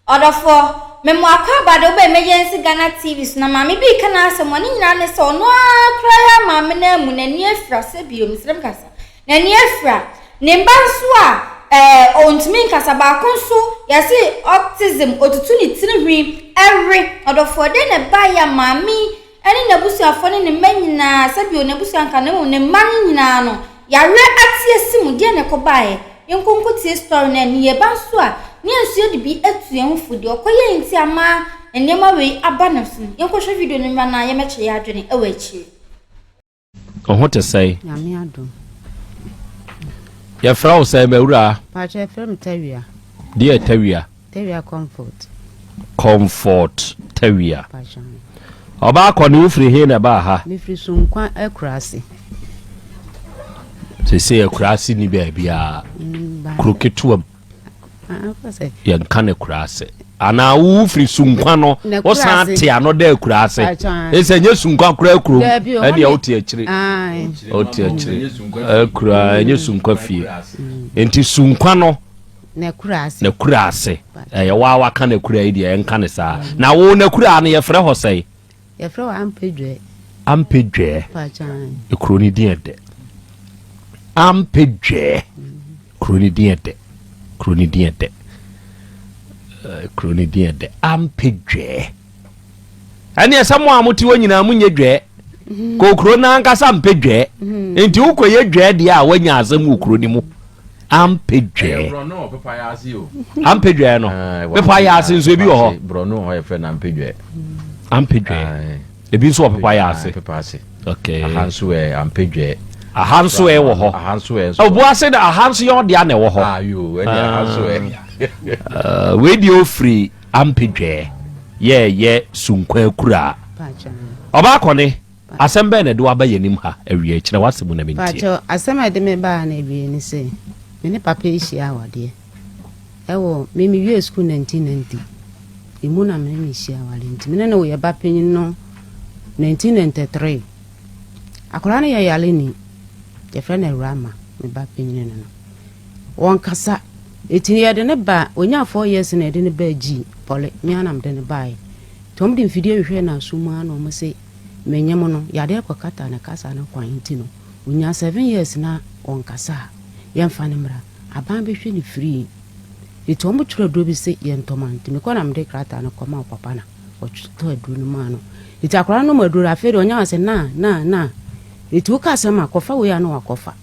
Ɔdɔfoɔ, me mo akwaaba de wobɛ Emergency Ghana TV so na maame bi reka n'asɛm a ne nyinaa ne sɛ ɔno ara koraa yɛ maame no amu n'ani afira sɛ bio mesrɛ me kasa n'ani afira ne mba nso a ɛɛ ɔntumi nkasa baako nso yɛse autism otutu ne tiri hwi ɛwe ɔdɔfoɔ dɛn na ɛbaeɛ a maame yi ɛne n'abusuafoɔ ne ne mma nyinaa, sɛdeɛ n'abusua nka no, mmom ne mma no nyinaa no, yareɛ ate asi mu, deɛ na ɛkɔbaeɛ? Yɛnkɔ nkɔtie story no ɛne yɛba nso a, ne yɛn nso yɛde bi atu yɛn ho fo, deɛ ɔkɔyɛɛ nti ama nneɛma wei aba ne so no, yɛnkɔhwɛ video no mmra na yɛmmɛkyerɛ yɛn adwene wɔ akyire. Wo ho te sɛn? Nyame adom. Yɛfrɛ wo sɛn m'awuraa? Pakyɛ yɛfrɛ me Tawia. Deɛ Tawia? Tawia Comfort. Comfort Tawia. Pakyɛ. Ɔbaa kɔ ne wofiri he na ɛbaa ha? Mefiri Sunkwa akuraase. Sese akuraase ni baabiara. Mm, Kuro ketewa mu. Yɛnka no akuraase anaa wo firi sunkwa no wosan te ano dɛ akuraase ɛsɛ nyɛ sunkwa koraa kurom ɛneɛ wote akyire wote akyire akura ɛnyɛ sunkwa fie nti sunkwa no na kuraase ɛyɛ waa waka na kura yi deɛ ɛnka ne saa na wo na kura no yɛfrɛ hɔ sɛe Yɛfrɛ wɔ Ampedwɛɛ. Ampedwɛɛ. Kuro no din ɛdɛ. Ampedwɛɛ. Kuro no din ɛdɛ. Kuro no din ɛdɛ. Kuro no din ɛdɛ. Ampedwɛɛ. Ɛne ɛsɛ mo a mote hɔ nyinaa monyɛ dwɛɛ. Mm-hmm. Kò kuro no ankasa mpɛ dwɛɛ. Mm-hmm. Nti wokɔyɛ dwɛɛ deɛ a woanya asɛm wɔ kuro no mu. Ampɛ dwɛɛ. Ampɛ dwɛɛ no. Pepa yɛ ase nso ebi wɔ hɔ. Borɔno hɔ yɛfrɛ no ampɛ dwɛɛ. Ampɛ dwɛɛ. Ebi nso wɔ pepa yɛ ase. Pepa ase. Okay. Aha nso yɛ ampɛ dwɛɛ. Aha nso ɛ wɔ hɔ. Aha nso ɛ nso. Obu ase na aha nso yɛ ɔdea na ɛwɔ hɔ. Ayo ɛne aha nso ɛ. Wei deɛ ofiri ampɛ dwɛɛ yɛ yɛ sunkwa akura. Ɔbaa kɔne. Asɛm bɛn na ɛde wo aba yɛn anim ha awiei? Kyerɛ w'asɛm mu na mintie. Pakyɛw, asɛm a ɛde me baa ha no awiei ne sɛ, me ne papa yi hyiaa awadeɛ ɛwɔ, me mewiee sukuu 1990, emu na me ne no hyia aware nti me ne no yɛ ba panyin no 1993. Akwadaa no yɛ yareni, yɛfrɛ no Awurama, me ba panyin no no. Wɔnkasa, eti yɛde no ba, onyaa 4 years na yɛde no baa G, Pɔle, me ara na mede no baeɛ. Nti wɔde mfidie hwehwɛɛ n'aso mu ara na wɔse, Menye mo no, yadeɛ kɔkata ne kasa no kwan nti no, ɔnya 7 years na ɔnkasa a, yɛmfa no mmra. Aban bɛhwɛ no free. Nti wɔn twerɛ aduro bi se yɛntɔ ma no. Nti mekɔ na mede krataa no kɔma ɔpapa na ɔtɔ aduro no maa no. Nti akwadaa no nom aduro no, afei deɛ ɔnya sɛ naa, naa, naa. Nti woka asɛm a, kɔfa wei a na wakɔfa.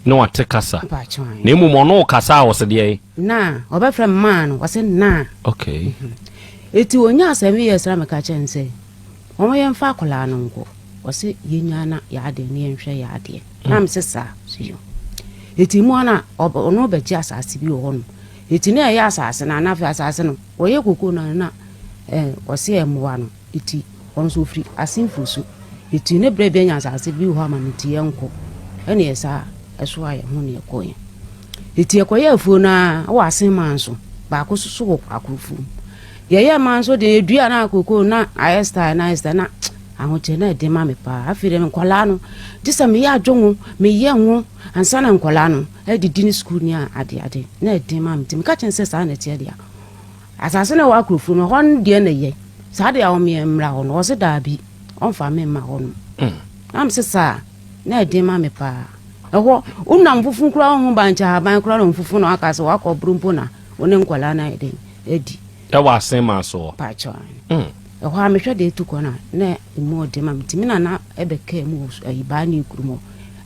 Na wate kasa. Na mmom ɔno kasa a ɔse deɛn? Naa, ɔbɛfrɛ me maa no, ɔse naa. Okay. Nti ɔnyaa 7 years na meka kyerɛ no sɛ, Wɔn yɛnfa akwadaa no nkɔ. Ɔse yɛnyaa na yɛadeɛ no yɛnhwɛ yɛadeɛ. Na mese saa so yo. Eti mu ana ɔno bɛgye asase bi wɔ hɔ nom. Eti na ɛyɛ asase no ana afei asase no wɔyɛ koko no na eh, ɔse ɛmmoa no. Eti ɔno nso ofiri asenfo so. Eti ne berɛ bi anya asase bi wɔ hɔ ama no nti yɛnkɔ. Ɛne yɛ saa ɛso a yɛn ho ne yɛkɔɛ. Eti yɛkɔyɛ afuo no ara wɔ asen man so baako soso wɔ akorofo mu. Yɛyɛ mmaa nso deɛ yɛdua na koko na ayɛ style na ayɛ style na ahokyɛ na ɛde ma me paa. Afei deɛ nkwadaa no gye sɛ meyɛ adwo meyɛ ngo ansa na nkwadaa no adidi ne sukuu ne ade ade na ɛde ma me. Nti meka kyɛn sɛ saa na ɛteɛ deɛ asase na ɛwɔ akurofo no hɔ no deɛ na ɛyɛ saa deɛ a wɔn mmra hɔ no ɔse daabi ɔmfa me mma hɔ no. Mm. Na me sɛ saa na ɛde ma me paa. Ɛhɔ wonam fufu koraa wo ho ba nkyɛ ahaban koraa na mfufu na waka sɛ wakɔ boro mpo na wo ne nkwadaa no ayɛ den adi. Ɛwɔ asen maa soɔ. Pakyɛ mm. Ɛhɔ a mehwɛ deɛ etu kɔ no a na emu ɔden ma me nti me nana ɛbɛkaa mu wɔ ayi baa ne kurom hɔ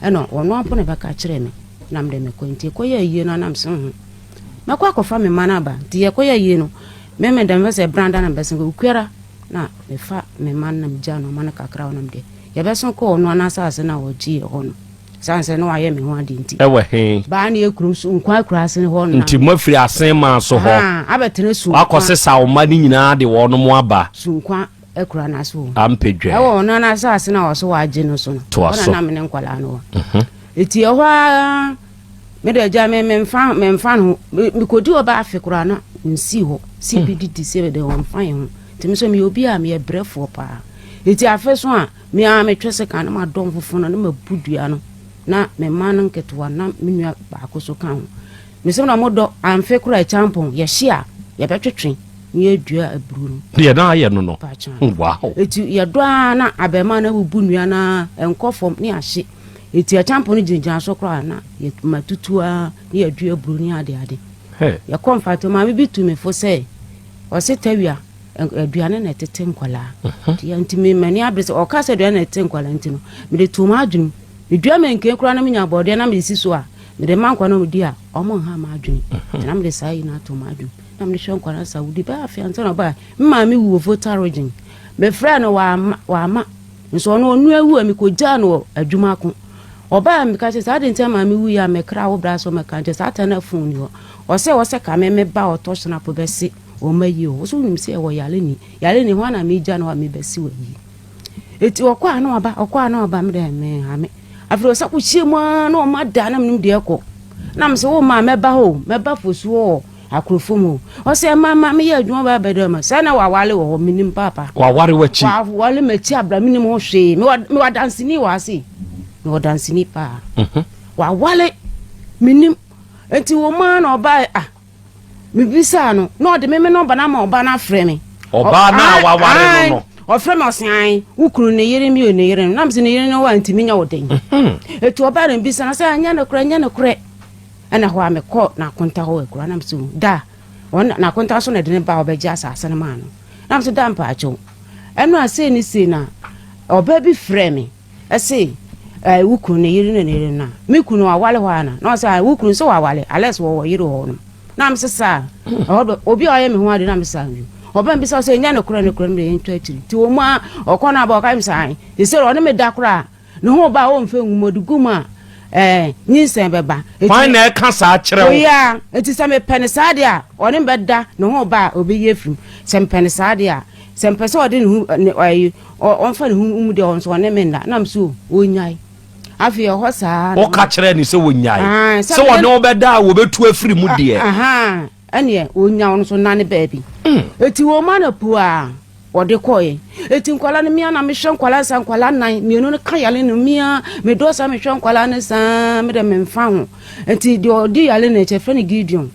ɛna ɔno ampo na ɛbɛka kyerɛ me na mede mekɔ nti ɛkɔyɛ ayie no anam sɛ ho mɛkɔ akɔfa me mma no aba nti yɛkɔyɛ ayie no mɛmɛ dɛm fɛ sɛ branda na mebɛsen kɔ okuara na mefa me mma no na megya no ɔma no kakra ɔnam deɛ yɛbɛso kɔ ɔno anasase no a ɔgye yɛ hɔ no Sane sɛ na wayɛ me ho ade nti. Ɛwɔ he? Baa ne yɛ kurom so nkwa akuraase hɔ na. Nti moafiri asen maa so hɔ. Abɛtena Sunkwa. Wakɔsesa wo mma no nyinaa de wɔnom aba. Sunkwa akura no ase hɔ. Ampɛ dwɛɛ. Ɛwɔ ɔno ara asase no a ɔso wagye no so no. Toa so. Hɔ na na me ne nkwadaa no wɔ. Eti ɛhɔ ara me de agya me memfa memfa no ho mekɔdi hɔ bɛ afe koraa na nsii hɔ sɛ ebi didi sɛ de wɔmfa yɛn ho nti me nso meyɛ obi a meyɛ brɛfoɔ paa eti afe so a Me ara metwe sekan na madɔ mfofo no na mabu dua no na me mma no nketewa na me nua baako so ka ho. Mesɛ na wɔdɔ amfe koraa kyampɔn yɛhye a yɛbɛtwetwe. na yɛdua aburo no. Deɛ na ayɛ no no. Wow. Eti yɛdɔ ara na abɛɛmaa no abubu nnua no ara ɛnkɔ fam ne ahye. Eti ɛkyampo no gyinagyina so koraa na yɛma tutu ara ne yɛdua aburo ne ade ade. Yɛkɔ mfato maame bi tu me fo sɛ ɔse tawia aduane na ɛtete nkwadaa. Mhm. Nti me m'ani abere sɛ ɔka sɛ aduane na ɛtete nkwadaa nti no mede too m'adwene mu. Medua manken koraa na menya bɔɔdeɛ na mede si so a mede ma nkwadaa na wɔdi a wɔn nha m'adwene. Mhm. Na mede saa yi na ato m'adwene mu. Na mede hwɛ nkwadaa saa wodi bɛyɛ afe ansa na ɔbaa. Me maame wu wɔ Volta region. Mefrɛɛ no wamma wamma. Nso ɔno ɔno awu a mekɔgyaa no wɔ adwuma ko. Ɔbaa meka kyerɛ sɛ ade nti a maame wuiɛ a mekra wo bra sɛ ɔmɛka nkyerɛ saa ta na fon ni hɔ. Ɔsɛ ɔsɛ ka me meba ɔtɔ hyena po bɛse ɔma yie hɔ. Ɔsɛ wonim sɛ ɛwɔ yare ni yare ni hɔ a na megya no hɔ a mebɛse wɔ yie. Eti ɔkɔ a na waba ɔkɔ a na waba me dɛ menhame. Afei ɔsɛ kɔhyia mu ara na ɔma da na menim deɛ ɛkɔ. Na mesɛ wo maa mɛba hɔ o mɛba fosuo hɔ Akorofo mu. Ɔsɛ ma ma meyɛ adwuma ba bɛdɛ ma sɛ na wawale wɔ hɔ menim papa. Waware w'akyi. Wawale m'akyi abra menim ho hwee. Mewɔ mewɔ danseni wɔ ase. Mewɔ danseni paa. Mhm. Wawale menim. Nti wo maa na ɔbaa ah mebisaa no na ɔde me me nɔmba no ama ɔba no afrɛ me. Ɔbaa no a waware no no. Ɔfrɛ me ɔse an wo kunu ne yere mi o ne yere no na mesɛ ne yere no wa ntumi nyɛ wo den. Mhm. Eti ɔbaa no mbisa no sɛ anyɛ nokorɛ nyɛ nokorɛ. Ɛna hɔ a mekɔɔ n'akonta hɔ akura na mesɛ da wɔn n'akonta so na ɛde ne ba a ɔbɛgye asase no maa no na mesɛ da mpaakyɛw ɛno a sei ne sei na ɔbaa bi frɛ me ɛse ɛɛ wo kunu ne yere ne ne yere no a me kunu wawale hɔ ana na ɔsɛ wo kunu sɛ wawale alex wɔwɔ yere hɔ no na mesɛ saa ɛhɔ bɛ obi a ɔyɛ me ho ade na mesɛ saa ɔbɛn bisa sɛ nya ne korɛ ne korɛ no de yɛntwa akyiri nti wɔn mu a ɔkɔ no aba ɔka mesɛ ae sɛ ɔne me da koraa Ne ho ba a ɔmfa ngu mu, ɔde gu mu a, ɛɛ, nyinsɛn bɛba. Hwan na ɛka saa kyerɛ wo? Oyi ara. Enti sɛ mepɛ no saa deɛ a, ɔne me bɛda, ne ho ba a, ɔbɛyi afiri mu. Sɛ mepɛ no saa deɛ a, sɛ mepɛ sɛ ɔde ne ho, ne, ɛyi, ɔ, ɔmfa ne ho ngu mu deɛ, ɔno nso ɔne me nna. Na mese o, ɔnnyae. Afei ɛhɔ saa na. Woka kyerɛɛ no sɛ ɔnnyae? Aane, sɛ Sɛ mene. ɔne wo bɛda a, wɔbɛtu afiri mu deɛ. Ahaa, ɛnneɛ ɔnnya, ɔno nso nnane baabi. Enti wɔma no apuaa. Wɔde kɔeɛ. Enti nkwadaa no, me ara na mehwɛ nkwadaa no saa, nkwadaa nnan, mmienu no ka yare no, me ara medɔ saa mehwɛ nkwadaa no saa, me deɛ memfa ho. Enti deɛ ɔdi yare no akyi, yɛfrɛ no Gideon.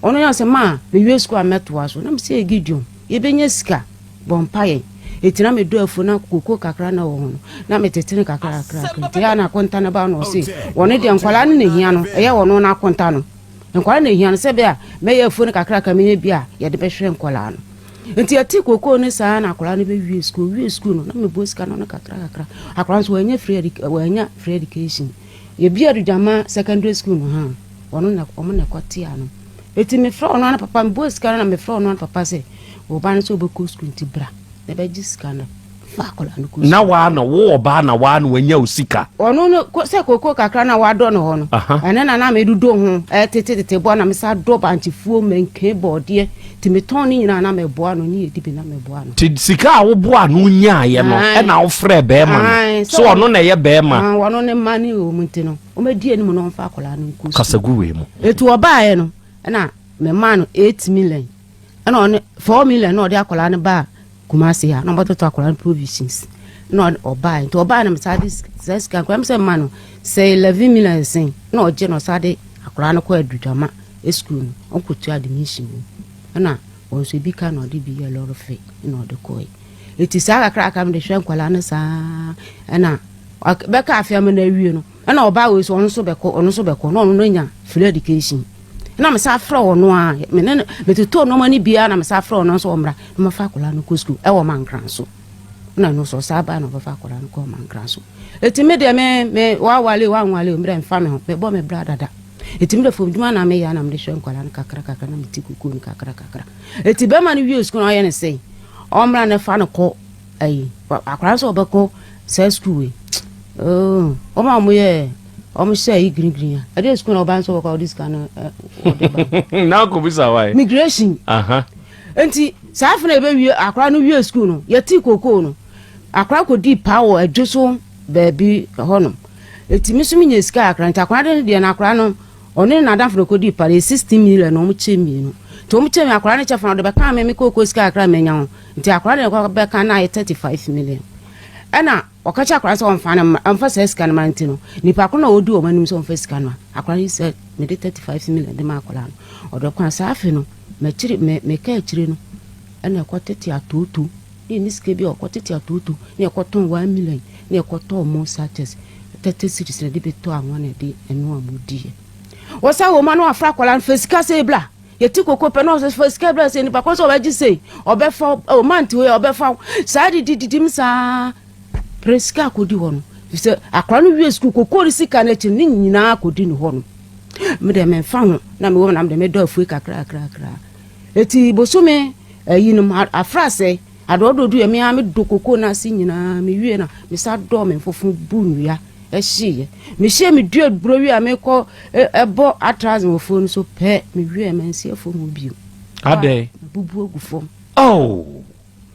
Ɔno yɛ sɛ, ma mewie sukuu a mɛtoa so. Na mese, Gideon, yɛbɛnya sika, bɔ mpaeɛ. Enti na medɔ afuo na koko kakra na wɔ ho no, na metete no kakra kakra. Nti ɛyɛ a na akonta no ba na ɔse, wɔn deɛ nkwadaa no na ɛhia no, ɛyɛ wɔn no akonta no. Nkwadaa na ehia no sɛ bɛyɛ a mɛyɛ afuo no kakra menya bi a yɛde bɛhwɛ nkwadaa no. Nti yɛte kokoo no saa na akwadaa no bɛwie sukuu. Owie sukuu no na mebɔ sika no no kakra kakra. Akwadaa nso wanya free wanya free education. Yɛbie Adugyama secondary school no ha wɔn na wɔn na ɛkɔte ano. Eti mefrɛ ɔno ano papa mebɔ sika no na mefrɛ ɔno ano papa sɛ ɔba no sɛ ɔbɛkɔ sukuu nti bra na bɛgye sika no. Fa akwadaa no kɔ Na waa na wo ɔbaa na waa na wanya wo sika. Ɔno no sɛ koko kakra na wadɔ no hɔ no. Ɛno na na medodɔ ho tete tete bɔ na mesa dɔ bankyefuo mɛnke bɔɔdeɛ nti metɔn ne nyinaa na meboa no ne yɛdi bi na meboa no. Ti sika a woboa no nyaayɛ no ɛna wofrɛ bɛrima no so ɔno na ɛyɛ bɛrima. Ɔno ne mma ne wɔ mu nti no ɔmɛdi anim na ɔmfa akwadaa no nkɔ sukuu. Kasagu wei mu. Eti ɔbaeɛ no ɛna memaa no 8 million ɛna ɔne 4 million na ɔde akwadaa no baa Kumasi ha na ɔbɛtotɔ akwadaa no provisions na ɔbaa nti ɔbaa na mesan de saa sika nkwadaa sɛ mma no sɛ 11 million sen na ɔgye na ɔsan de akwadaa no kɔ adudwama sukuu no ɔnkɔtua admission mu ɛna wɔn nso ebi ka na ɔde bi yɛ lɔre fe na ɔde kɔɛ eti saa kakra kakra mede hwɛ nkwadaa no saa ɛna bɛka afe ama no awie no ɛna ɔbaa wei so ɔno nso bɛkɔ ɔno nso bɛkɔ na ɔno no anya free education na mesa frɛ ɔno a me ne metotɔ nneɛma no biara na mesa frɛ ɔno nso ɔmmra na mafa akwadaa no kɔ sukuu ɛwɔ mankran so na ɛno nso ɔsaa baa na ɔbɛfa akwadaa no kɔ mankran so eti me deɛ me me wawale wanwale o me deɛ mfa me ho mebɔ me bra dada eti me deɛ fam dwuma na meyɛ na mede hwɛ nkwadaa no kakra kakra na mete kukuo no kakra kakra eti bɛrima no wie sukuu na ɔyɛ ne sɛn ɔmmra na fa no kɔ Ayi, akwadaa no sɛ ɔbɛkɔ saa sukuu wei. Oh, wɔn a wɔyɛ wɔn hyɛ ayi green a. Ɛdeɛ sukuu na ɔba nso wɔkɔ ɔde sika no ɔde ba. Na akɔbisa wa yi. Migration. Nti saa afei na yɛbɛwie akwadaa no wie sukuu no yɛte kokoo no akwadaa kɔdi paa wɔ adwo so baabi hɔnom. Eti mi nso mi nya sika akwadaa nti akwadaa no deɛ no akwadaa no. Ɔne n'adamfo no kɔdii pare, 16 million na wɔkyɛ mmienu. Nti wɔkyɛ mmienu, akwadaa no kyɛfa no ɔde bɛkaa me, me kookoo sika kakra a manya ho. Nti akwadaa no de bɛka na ayɛ 35 million. Ɛna ɔka kyerɛ akwadaa no sɛ ɔmfa no mma, ɔmfa saa sika no ma nti no, nipa ko no a ɔdi wɔn anim sɛ ɔmfa sika no ma, akwadaa no sɛ mede 35 million de ma akwadaa no. Ɔde kwan saa afe no, m'akyiri, me, meka akyire no. Ɛna ɛkɔtete atooto. Ne yɛnni sika bi a ɔkɔtete atooto ne yɛkɔtɔn 1 million ne yɛkɔtɔɔ mo sachets 30 cedis na ɛde bɛtɔ anwa na ɛde ɛnoa mo diiɛ. Wɔsa wɔ mu a na wafra akwadaa no fa sika sei bla. Yɛti koko pɛ na ɔsɛ fa sika bla sei nipa kɔ sɛ ɔbɛgye sei ɔbɛfa o mante wei ɔbɛfa wo saa de dididim saa pere sika akɔdi hɔ no sɛ akwadaa no wie sukuu koko ne sika no akyi ne nyinaa akɔdi ne hɔ no me deɛ memfa ho na mewɔ na me deɛ medɔ afue kakra kakra kakra eti bosome ayinom afrasɛe adɔɔdɔ du yɛ me ara medɔ koko no ase nyinaa mewie na mesa dɔɔ me mfofo bu nnua ɛhyeeɛ mehyɛ medua buro wie a mekɔ ɛbɔ atrazin wɔ fuo no so pɛ mewie mansi afuo mu bio. Adɛn? Bubu agu fam. Oh.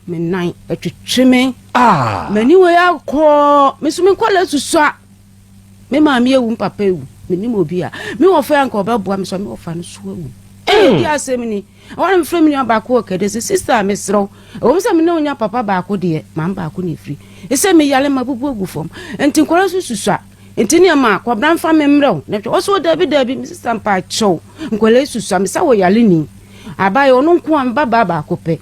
Me nan ɛtwetwe me. Ah. M'ani wei akɔ me so me nkɔla susua. Me maame awu, me papa awu, menim obi a me wɔfa yɛ anka ɔbɛboa me so me wɔfa no so awu. Ɛyɛ di asɛm ni. Ɛhɔ na mefrɛ me nua baako wɔ kɛde sɛ sista mesrɛ wo. Ɛwɔ mu sɛ me ne wo nya papa baako deɛ, maame baako na ɛfiri. Ɛsɛ meyare mabubu agu fam. Nti nkwadaa nso susua. Nti ne ɛma kwabena mfa me mmerɛ wo. Na hwɛ ɔsɛ daabi daabi me sista mpaakyɛw. Nkwadaa susua me sɛ wɔ yare ni. Abayɛ ɔno nko a me ba baa baako pɛ.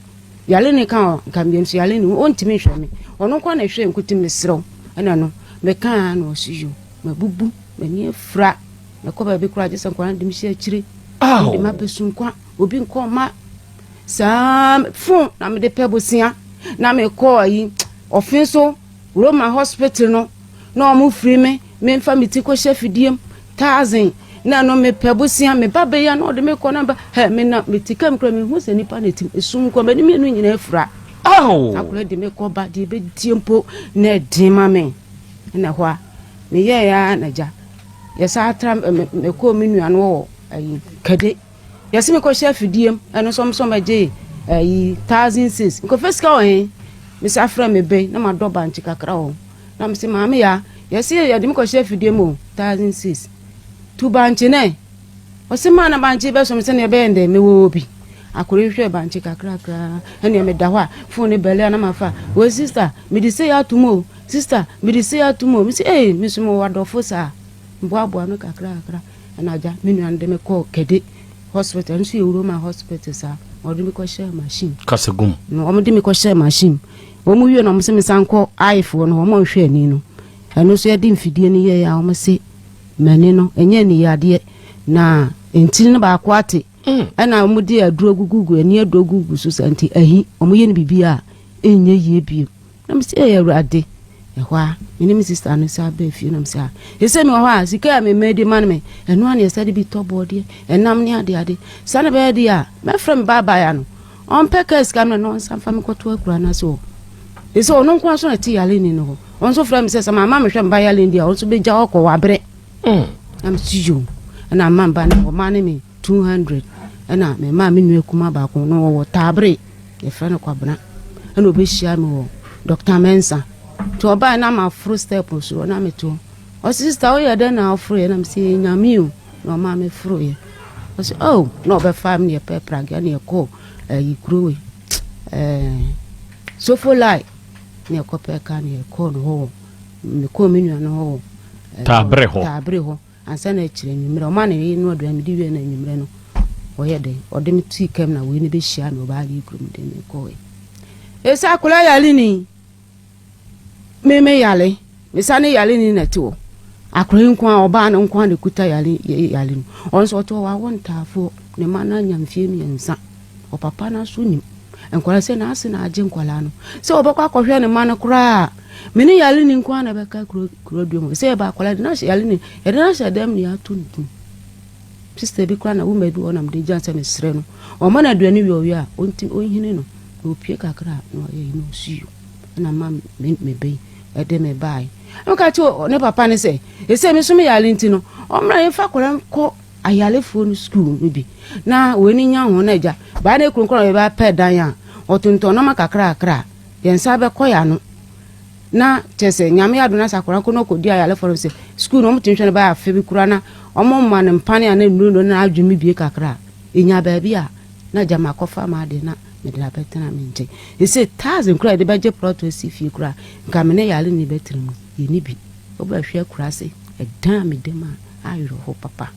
Yare ne ka ɔ nka mmienu so yare ne ɔntumi nhwɛ me ɔno nko na ɛhwɛ nkuti mesrɛ wo ɛna no mekaa na ɔsi yo mabubu m'ani afura mɛkɔ baabi koraa gye sɛ nkwadaa de me hyɛ akyire de ma bɛsu nkwa obi nkɔ ma saa fon na mede pɛ bosea na mekɔ ayi ɔfe so Roma hospital no na wɔn firi me memfa me ti kɔhyɛ fidiem thousand na ɛno mepɛ bosea me ba bɛyɛ na ɔde me kɔ na ba hɛ me na me ti kam kura me hu sɛ nipa na ti esum kɔ m'anim mmienu nyinaa afura akora de me kɔ ba deɛ ebɛdie mpo na ɛden ma me ɛna hɔ a meyɛɛ ya na gya yɛsa atra mekɔɔ me nua no wɔ ayi kade yɛse mekɔhyɛ afidie mu ɛno nso ɔmo sɛ ɔmɛgye ayi 1,600 nkɔfɛ sika wɔ he mesa frɛ me bɛ na madɔ bankye kakra wɔ na mese maame ya yɛse yɛde me kɔhyɛ afidie mu 1,600 tu bankye nɛ ɔse maa na bankye bɛsom sɛnea ɛbɛyɛ ndɛ mewɔ bi akɔre hwehwɛ bankye kakrakra ɛnea meda hɔ a fon ne bɛlɛ a na mafa wɔ sister mede sei atom o sister mede sei atom o mese ee me so mewɔ adɔfo saa mboaboa no kakrakra ɛna agya me nua no de me kɔɔ kɛde hospital nso yɛ Roma hospital saa ɔde me kɔhyɛ machine kasagum na wɔn de me kɔhyɛ machine wɔn wie na wɔn sɛ me san kɔ ayefoɔ no wɔn nhwɛ ani no ɛno nso yɛde mfidie no yɛ a wɔn se m'ani no ɛnyɛ ani yadeɛ na ntini no baako ate ɛna wɔn de aduro gugugu ani aduro gugu so sa nti ahi wɔn yɛ no biribi a ɛnyɛ yie bio na me sɛ ɛyɛ awurade ɛhɔ a me ne me sista no sa bɛɛ fie na me sɛ a ɛsɛ me wɔ hɔ a sika a mema di ma no me ɛno a ne yɛsɛ de bi tɔ bɔɔdeɛ ɛnam ne ade ade saa na bɛyɛ deɛ a mɛfrɛ me baabaeɛ no ɔmpɛ kaa sika no na ɔnsa mfa me kɔto akura no ase hɔ ɛsɛ ɔno nko so na ɛte yale ni no hɔ ɔno nso frɛ me sɛ sɛ maama mehwɛ mba yale ni deɛ ɔno nso bɛgya ɔkɔ wabrɛ na mesi yo ɛna ama mba no ɔma ne me 200 ɛna mema me nua kuma baako no ɔwɔ taabere yɛfrɛ no kwabena ɛna ɔbɛhyia me wɔ Dr. Mensa nti ɔbae na maforo step soro na mete hɔ ɔse sister woyɛ dɛn na woforoyɛ na mesɛ yɛ nyame o na ɔma me foroyɛ ɔse oh na ɔbɛfa me ne yɛpɛ pragea ne yɛkɔɔ ayi kuro wei ɛɛ sofo lai ne yɛkɔpɛ ka ne yɛkɔɔ no hɔ wɔ mekɔɔ me nua no hɔ wɔ taabere hɔ taabere hɔ ansa na akyerɛ anwummerɛ ɔma ne yɛ no aduane mede wie na anwummerɛ no ɔyɛ dɛn ɔde me tii kam na wei no bɛhyia me ɔbaa ne kurom de me kɔɛ ɛsɛ akwadaa yare ni me me yare mesa ne yare ni na ɛte hɔ akwadaa yi nko a ɔbaa no nko a na ɛkuta yare yare no ɔno nso ɔte hɔ wawo ntaafoɔ ne ma no anya mfie 3 ɔpapa no aso nim nkwadaa sɛ n'ase na agye nkwadaa no sɛ ɔbɛkɔ akɔhwɛ ne ma no koraa me ne yare ni nko a na ɛbɛka kuro kuro dua mu sɛ yɛba akwadaa de n'ahyɛ yare ni yɛde n'ahyɛ dɛm ne yɛato ne tum sister bi koraa na woma bi wɔ nam de gya sɛ mesrɛ no ɔma no aduane wie ɔwie a ɔnti ɔnhini no na ɔpie kakra a na ɔyɛ yi na ɔsi yo ɛna ma me me bɛyi ɛde me bae ɛmka kyerɛ ne papa ne sɛ ɛsɛ me so me yare nti no ɔmmra yɛmfa akwadaa nkɔ ayarefoɔ no sukuu no bi na wei ni nya ho na agya baa na ekuro nkɔla yɛbɛ apɛ dan a ɔtontɔn nneɛma kakrakra yɛn nsa bɛkɔ ya no na kyerɛ sɛ nyame adom na sɛ akwadaa nkɔ no kɔdi ayarefoɔ no sɛ sukuu no wɔn tumi hwɛ no bɛyɛ afe bi kura na wɔn ma no mpane a na nnuro no na adwene bie kakra enya baabi a na agya ma akɔfa ma ade na mede abɛtena me nkyɛn ɛsɛ 1,000 kura yɛde bɛgye plot asi fie kura nka me ne yare ne bɛtena mu yɛni bi wobɛhwɛ akura ase ɛdan a meda mu a awerɛho papa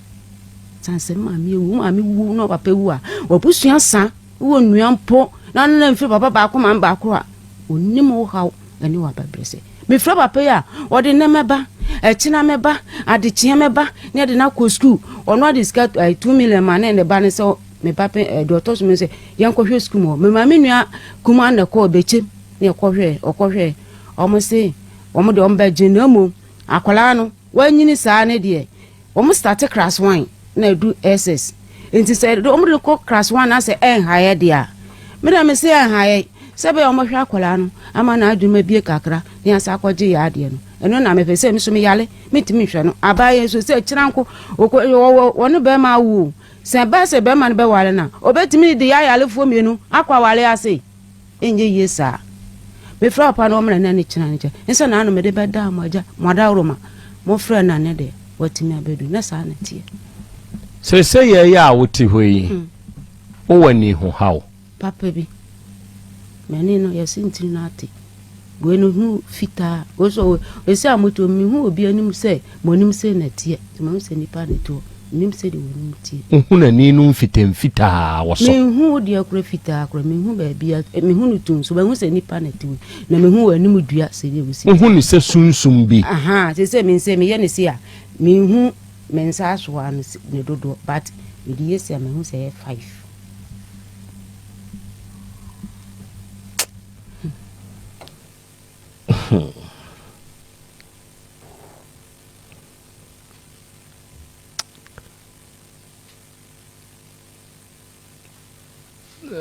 san sɛ maame ewu maame wu na papa wu a wabusua sa. Wowɔ nua mpo na ne na mfiri papa baako maame baako a, ɔnim wo haw ne w'abɛbrɛsɛ. Mefrɛ papa yi a, ɔde nnɛ mɛba, ɛkyena mɛba, adekyeɛ mɛba, ne yɛde no akɔ sukuu. Ɔno ade sika 2 million ma ne ne ba no sɛ me ba pɛ eh, deɛ ɔtɔ so mi sɛ yɛnkɔhwɛ sukuu mu hɔ. Mema me nua kumaa na ɛkɔɔ bɛkyɛm ne ɛkɔhwɛ ɔkɔhwɛ wɔn se wɔn deɛ wɔn bɛgye na mmom akwadaa no wanyini saa ne deɛ Wɔn starte class one na ɛdu SS nti sɛ wɔn de kɔ class one na sɛ ɛnhaeɛ deɛ a me deɛ me se ɛnhaeɛ sɛ bɛyɛ wɔn hwɛ akwadaa no ama n'adwuma bie kakra ne asa akɔgye yɛ adeɛ no ɛno na mepɛ sɛ me so me yale metumi nhwɛ no abaayɛ nso sɛ kyerɛ nko wɔwɔ wɔne bɛrima awo sɛ ɛbaa sɛ bɛrima no bɛware no a ɔbɛtumi de yɛ ayalefoɔ mmienu akɔ aware ase. Ɛnyɛ yie saa. Mefrɛ papa no ɔmmra na ne kyena ne kyɛ. Nsɛ na ano mede bɛdaa mo agya mo adaworoma. Mofrɛ no a ne deɛ watumi abɛdu. Na saa na ɛteɛ. Seesei yɛn a wote hɔ yi, wowɔ anihohaw? Papa bi. M'ani no, yɛse ntini no ate. Wei no hu fitaa. Wei so esi a moto mehu obi anim sɛ mo anim sei na ɛteɛ. Nti mahu sɛ nipa na ɛte hɔ. Menim sɛdeɛ w'anim teɛ. Wohu n'ani no mfitamfitaa wɔ so. Menhu wo deɛ kora fitaa kora. Menhu baabi a mehu no tum so. Mahu sɛ nipa na ɛte wei. Na mehu w'anim dua sɛdeɛ wosi. Wohu no sɛ sunsum bi. Ahaa seesei me nsa meyɛ no sei a menhu me nsa asoa no ne dodoɔ but mede yɛ sei a mahu sɛ ɛyɛ five.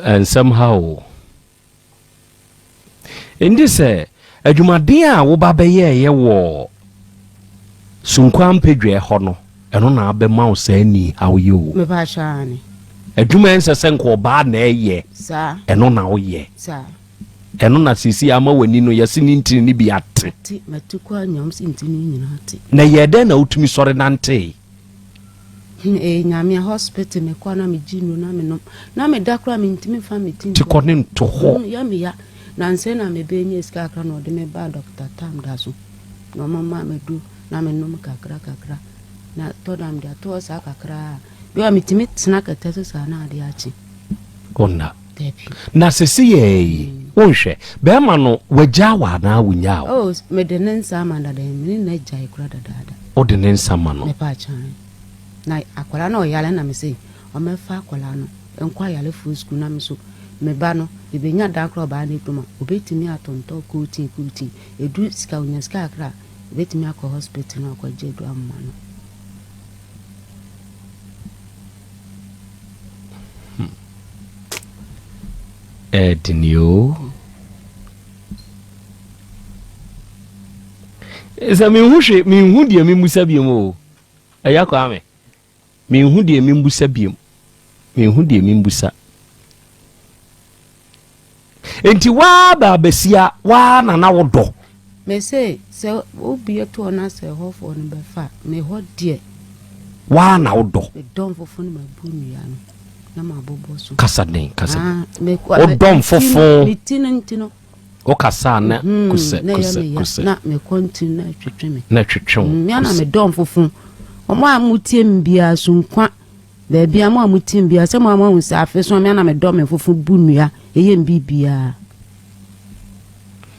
Nsɛm ha o. Enti sɛ adwumaden a woba bɛyɛeɛ wɔ Sunkwa Mpedwɛɛ hɔ no, ɛno na abɛma wo saa anihaw yi o. Adwuma ɛnsɛ sɛ nka ɔbaa na ɛyɛ, ɛno na woyɛ. Ɛno na seesei ama w'ani no yɛse ne ntini no bi ate. Na ɛyɛɛ dɛn na wotumi sɔre nantee? Hmm, eh, nyame hospital mekɔ na megye nnuro na menom na meda koraa mentumi mfa me ti Ti kɔ ne nto hɔ. Hmm, yɛ meya nansɛ na mebɛnya sika kakra na ɔde me ba Dr. Tam da so na ɔma ma medu na menom kakra kakra na tɔ da mede ato hɔ saa kakra bi a metumi tena kɛtɛ so saa na ade akye. Ɔnna. Na sese yɛɛ yi, wonhwɛ, bɛrima no wagyaa wo anaa wonyaa wo? Oh, mede ne nsa ama dada, me ne no agyae kora dadaada. Wode ne nsa ma no? Mepa kyan. Na akwadaa no ɔyare na me se, ɔmɛfa akwadaa no nkɔ ayarefoɔ sukuu na me so me ba no, mebɛnya dan koraa ɔbaa ne kurom a, obɛtumi atontɔ kootin kootin, edu sika, onya sika kakra a, obɛtumi akɔ hospital na wakɔgye aduru ama no. Ɛdene o. Sɛ menhu hwe menhu deɛ memmusa biom o. Ɛyɛ Kwame. Menhu deɛ membusa biom. Menhu deɛ membusa. Enti waa baabasia waa na na wodɔ. Mese sɛ wobue toɔ na sɛ ɛhɔfoɔ no bɛfa a, me hɔ deɛ. Waa na wodɔ. Medɔ mfofo no mabu nnua no na mabobɔ so. Kasa den kasa den. Ah, wodɔ mfofo. Me ti no nti no. Wokasa na mhm, kusɛ kusɛ kusɛ. Na mekɔ nti na ɛtwetwe me. Na ɛtwetwe wo. Mmea na medɔ mfofo. Wɔn a motie me biara so nkwa. Baabi a mo a motie me biara sɛ mo a moahu sɛ afe so a me na medɔ me mfofo bu nnua ɛyɛ me biribiara.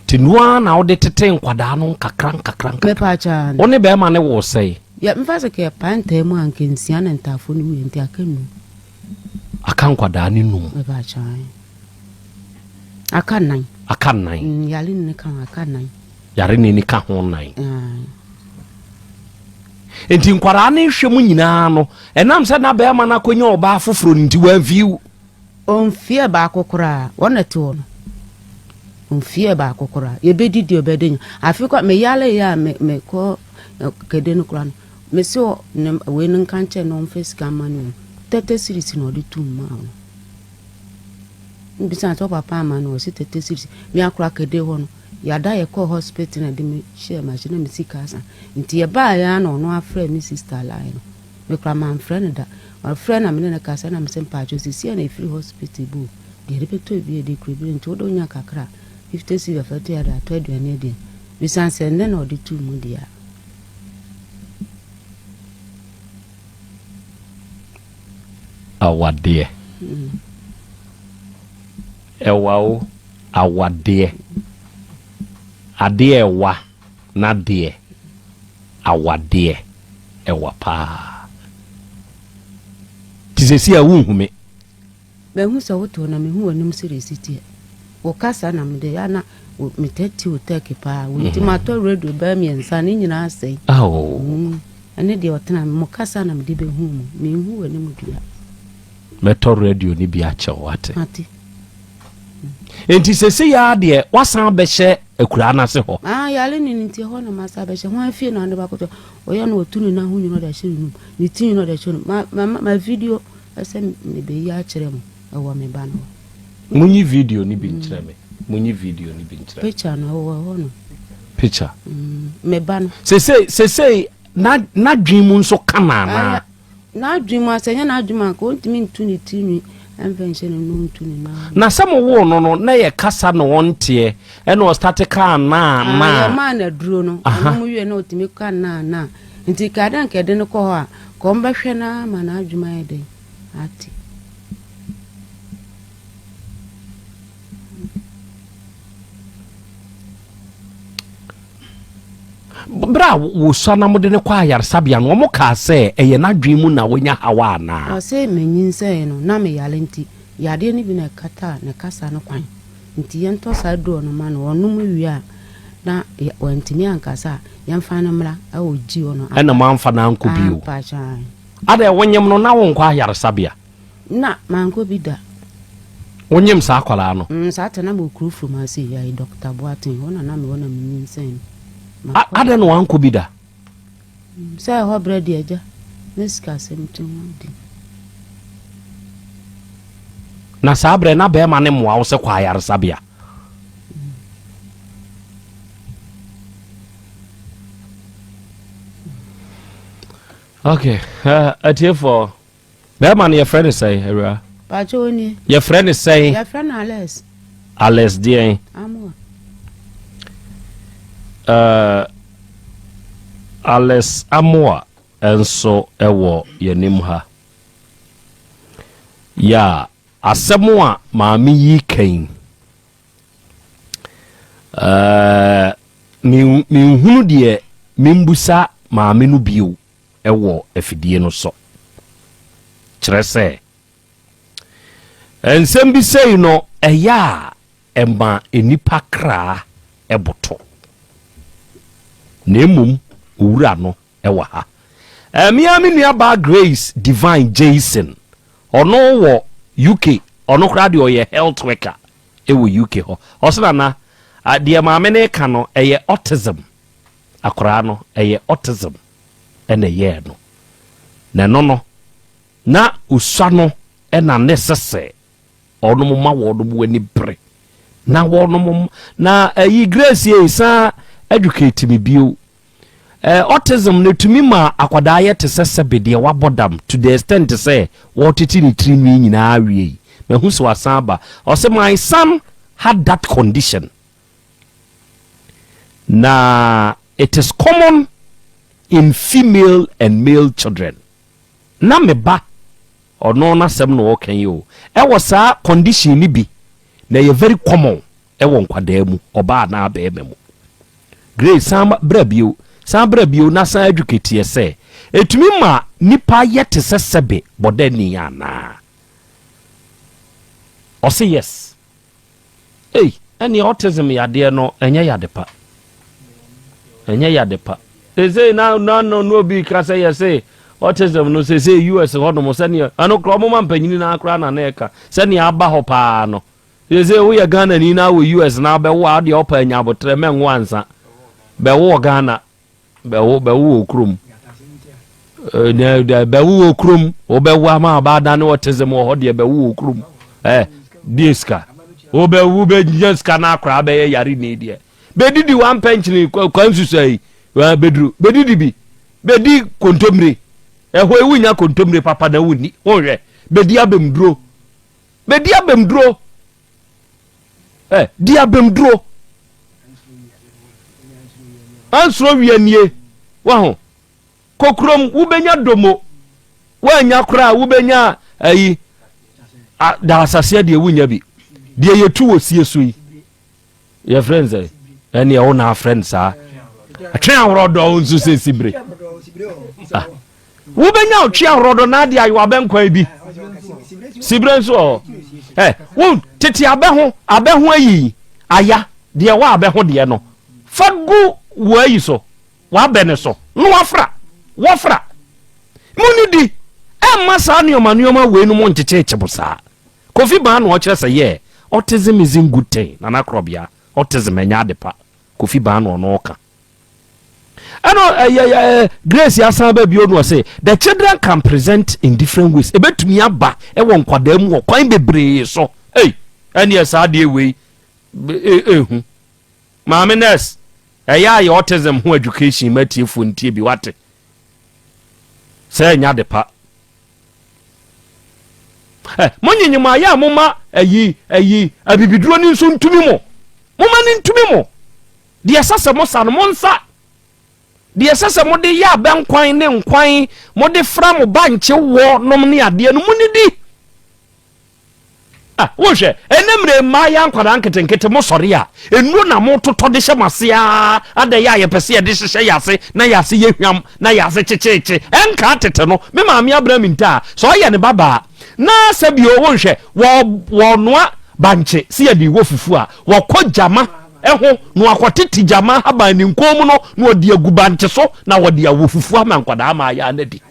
Nti noa na wode tete nkwadaa no nkakra nkakra nkakra. Wo ne bɛrima ne wo sɛe? Yɛ mfa sɛ kɛ paa ntaa mu a nka nsia na ntaafo no wuiɛ nti aka num. Aka nkwadaa ne num. Mepa kyɛw. Aka nan. Aka nan. Mm, yare ne ka ho aka nan. Yare ne ka ho nan. Nti nkwadaa ne nhwɛ mu nyinaa no ɛnam sɛ na bɛrima no akɔnya ɔbaa foforɔ no nti wamfiw. Ɔmfeɛ baako koraa, wɔn na ɛte hɔ no. Ɔmfeɛ baako koraa. Yɛbɛdi deɛ ɔbɛdi nya. Afe kɔ meyare yɛ a me mekɔ kɛde no koraa no. Mese ɔ ne wei no nka nkyɛn na ɔmfa sika mma no o. 30 series na ɔde tum maa no. Mbisa sɛ ɔpapa ama no ɔse 30 series. Me akora kɛde hɔ no, yɛada yɛkɔɔ hospital na de me hyɛɛ machine na me sika asa. Nti yɛbaa yɛ a na ɔno afrɛ me sister line no. Me koraa manfrɛ no da. Ɔfrɛ na me ne no kasa na mese mpakyɛw sesie a na ɛfiri hospital bu o, deɛ yɛde bɛtɔ bi yɛde kura bi nti wode wonya kakra a 50 cedi fa to yɛde atɔ aduane adi. Bisa sɛ nnɛ na ɔde too mu deɛ a. Awadeɛ. Ɛwa o, awadeɛ. Adeɛ ɛwa n'adeɛ, awadeɛ ɛwa paa. Nti seesei a wonhu me. Mahu sɛ wote hɔ na mehu w'anim sɛdeɛ ɛsi teɛ. Wo kasa na mede yɛ na metaa ti wo tɛki paa. Wo nti matɔ radio bɛyɛ mmiɛnsa ne nyinaa asɛe. Mm, ɛne deɛ ɔtena mo kasa na mede bɛhu mu. Menhu w'anim dua. Mɛtɔ radio no bi akyɛ wo ate. Mate. Enti sese yi ara deɛ wasan abɛhyɛ akuraa no ase hɔ. Ah, yare ne no nti ɛhɔ na masa abɛhyɛ. Hwan fie na ɔde bakɔtɔ? Ɔyɛ no ɔtu ne nan ho nwunu ɔde ahyɛ ne num. Ne ti nwunu ɔde ahyɛ ne num. Ma, ma, ma video ɛsɛ mebeyi akyerɛ mo ɛwɔ me ba no hɔ. Munyi video no bi nkyerɛ me. Munyi video no bi nkyerɛ me. Picture no ɛwɔ hɔ no. Picture. Mm, me ba no. Sese, sese na n'adwene mu nso ka na anaa? N'adwene mu a, sɛ ɛnyɛ n'adwene mu a, anka ɔntumi ntu ne tirinwi mfa nhyɛ ne no ntu ne nan. Na sɛ mo woo no no na yɛ kasa na ɔnteɛ ɛna ɔstate kaa naa Ah, naa. yɛmaa no aduro no, Aha. ɔnom wie na ɔtumi ka naa naa. Nti ka dɛ anka yɛde no kɔ hɔ a, ka ɔmbɛhwɛ no ara ma n'adwene ayɛ dɛn ate. Berɛ a wɔsua na mode no kɔ ayaresabea no, wɔkaa sɛ ɛyɛ n'adwene mu na wanya haw anaa? Ɔse menyinsɛn no na meyare nti yadeɛ no bi na ɛkataa ne kasa no kwan nti yɛntɔ saa aduro no ma no ɔnom wie a na wantumi ankasa a yɛmfa no mmra ɛwɔ GO no. Ɛna moamfa no ankɔ bio? Adɛn wonyem no na wonkɔ ayaresabea? Na mankɔ bi da. Wonyem saa akwadaa no? Mm, saa ta na mewɔ kuro from ase yi, ayi Dɔkta Boateng, hɔ na na mewɔ na menyinsɛn no. Makɔ. Adɛn na wankɔ bi da? Mm, sɛ ɛhɔ berɛ deɛ agya, na sikasɛm ti ho adi. Na saa berɛ na bɛrima no mmoa wo sɛ kɔ ayaresabea? Okay, uh, atiefoɔ. Bɛɛma no yɛfrɛ no sɛn awura? Pakyɛ onie. Yɛfrɛ no sɛn? Yɛfrɛ no Alex. Alex deɛn? Amoa. Uh, Alex Amoa nso wɔ yɛnim ha. Ya asɛm a maame yi kan. Uh, menhunu deɛ membusa maame no bio. wɔ afidie no so. Kyerɛ sɛ, nsɛm bi sei no, ɛyɛ a ɛma nnipa kra boto. Na mmom, owura no wɔ ha. Me ara me nuabaa Grace Divine Jason, ɔno wɔ UK, ɔno koraa deɛ ɔyɛ health worker wɔ UK hɔ. Ɔse nana, deɛ maame no reka no, ɛyɛ autism. Akwadaa no, ɛyɛ autism na ɛyɛɛ no. Na ɛno no, na osua no na ne sese wɔnom ma wɔnom ani bere. Na wɔnom na ɛyi Grace yɛ san educate me bio. Eh, autism no tumi ma akwadaa yɛ te sɛ sɛbe deɛ wabɔ dam to the extent sɛ wɔtete ne tiri nwi nyinaa wie yi. Mahu sɛ wasan aba. Ɔsɛ my son had that condition. Na it is common in female and male children. Na me ba, ɔno n'asɛm na ɔreka yi o, ɛwɔ saa condition no bi, na ɛyɛ very common ɛwɔ nkwadaa mu, ɔbaa anaa barima mu. Grace, san bra bio, san bra bio na san educate yɛ sɛ, ɛtumi ma nipa yɛ te sɛ sɛbe bɔdani anaa? Ɔse yes. Ei, ɛneɛ autism yadeɛ no ɛnyɛ yade pa. Ɛnyɛ yade pa. Sesei na na no no obi ka sɛ yɛse autism no sesei US hɔ nom sɛneɛ ɛno koraa ɔmo ma mpanyini na koraa na na ɛka sɛneɛ aba hɔ paa no. Sesei woyɛ Ghana ni na wɔ US na abɛwo a wodeɛ ɔpa anya abotrɛ mɛnwo ansa. Bɛwo wɔ Ghana. Bɛwo bɛwo wɔ kurom. Bɛwo wɔ kurom. Wobɛwo ama aba adane autism wɔ hɔ deɛ bɛwo wɔ kurom. Ɛ deɛ sika. Wobɛwo bɛnya sika no akora bɛyɛ yare ni deɛ. Bɛdidi wampɛnkyene kwan susa yi. Bɛduru bɛdidi bi. Bɛdi kontomire. Ɛhɔ yi wonya kontomire papa na wonni. Wonhwɛ. Bɛdi abɛmduro. Bɛdi abɛmduro. Ɛ, di abemduro. Ansuro wia nie. Waho. Kɔ kurom, wobɛnya domo. Woannya koraa wobɛnya ayi. Da asaseɛ deɛ wonya bi. Deɛ yɛtu wɔ sie so yi, yɛfrɛ no sɛ ɛneɛ wo na afrɛ no saa. Twe aworɔdɔ nso sɛ sibire. Ah. Wobɛnya ɔtwe aworɔdɔ na ade ayewa abɛnkwan bi. Sibire nso wɔ hɔ. Ɛ wo tete abɛ ho abɛ ho ayi aya deɛ wɔ abɛ ho deɛ no fa gu wɔ ayi so w'abɛ no so na wafra wɔfra. Monidi ɛmma saa nneɛma nneɛma wei no mo nkyekyeekye mo saa. Kofi Baa na ɔkyerɛ sɛ yɛ autism isn't good thing Nana Korɔbea autism ɛnyɛ ade pa Kofi Baa na ɔno ɔka. Ɛna ɛyɛ ɛyɛ Grace asan ba bio no ɔse the children can present in different ways ebetumi aba ɛwɔ nkwadaa mu wɔ kwan bebree so. Ei ɛneɛ saa adeɛ wei ehu. Maame nurse ɛyɛ a yɛ autism ho education ma atiefoɔ ntie bi wate sɛ ɛnyɛ ade pa. Ɛ mo nyenyem ayɛ a moma ayi ayi abibiduro no nso ntumi mo moma no ntumi mo. Deɛ ɛsɛ sɛ mosa no, monsa. Deɛ ɛsɛ sɛ mode yɛ abɛnkwan ne nkwan, mode fra mo bankye wɔ nom ne adeɛ no, monidi. Ah, wohwɛ, ɛnɛ mmerɛ mmaayɛ nkwadaa nketenkete mo sɔre a, nnuro na mototɔ de hyɛ mo ase aa, adɛ yɛ a yɛpɛ sɛ yɛde hyehyɛ yɛ ase na yɛ ase yɛ hwam na yɛ ase kyekyeekye. Ɛnkaa tete no, me maame abena me ntaa, sɛ ɔyɛ ne babaa, na sɛ bio wonhwɛ, wɔ, wɔnoa bankye sɛ yɛde wɔ fufu a, wɔkɔ gyama ho na wakɔtete gyama ahaban ne nkɔn mu no na ɔde agu bankye so na wɔde awɔ fufuo ama nkwadaa ama ayɛ ana di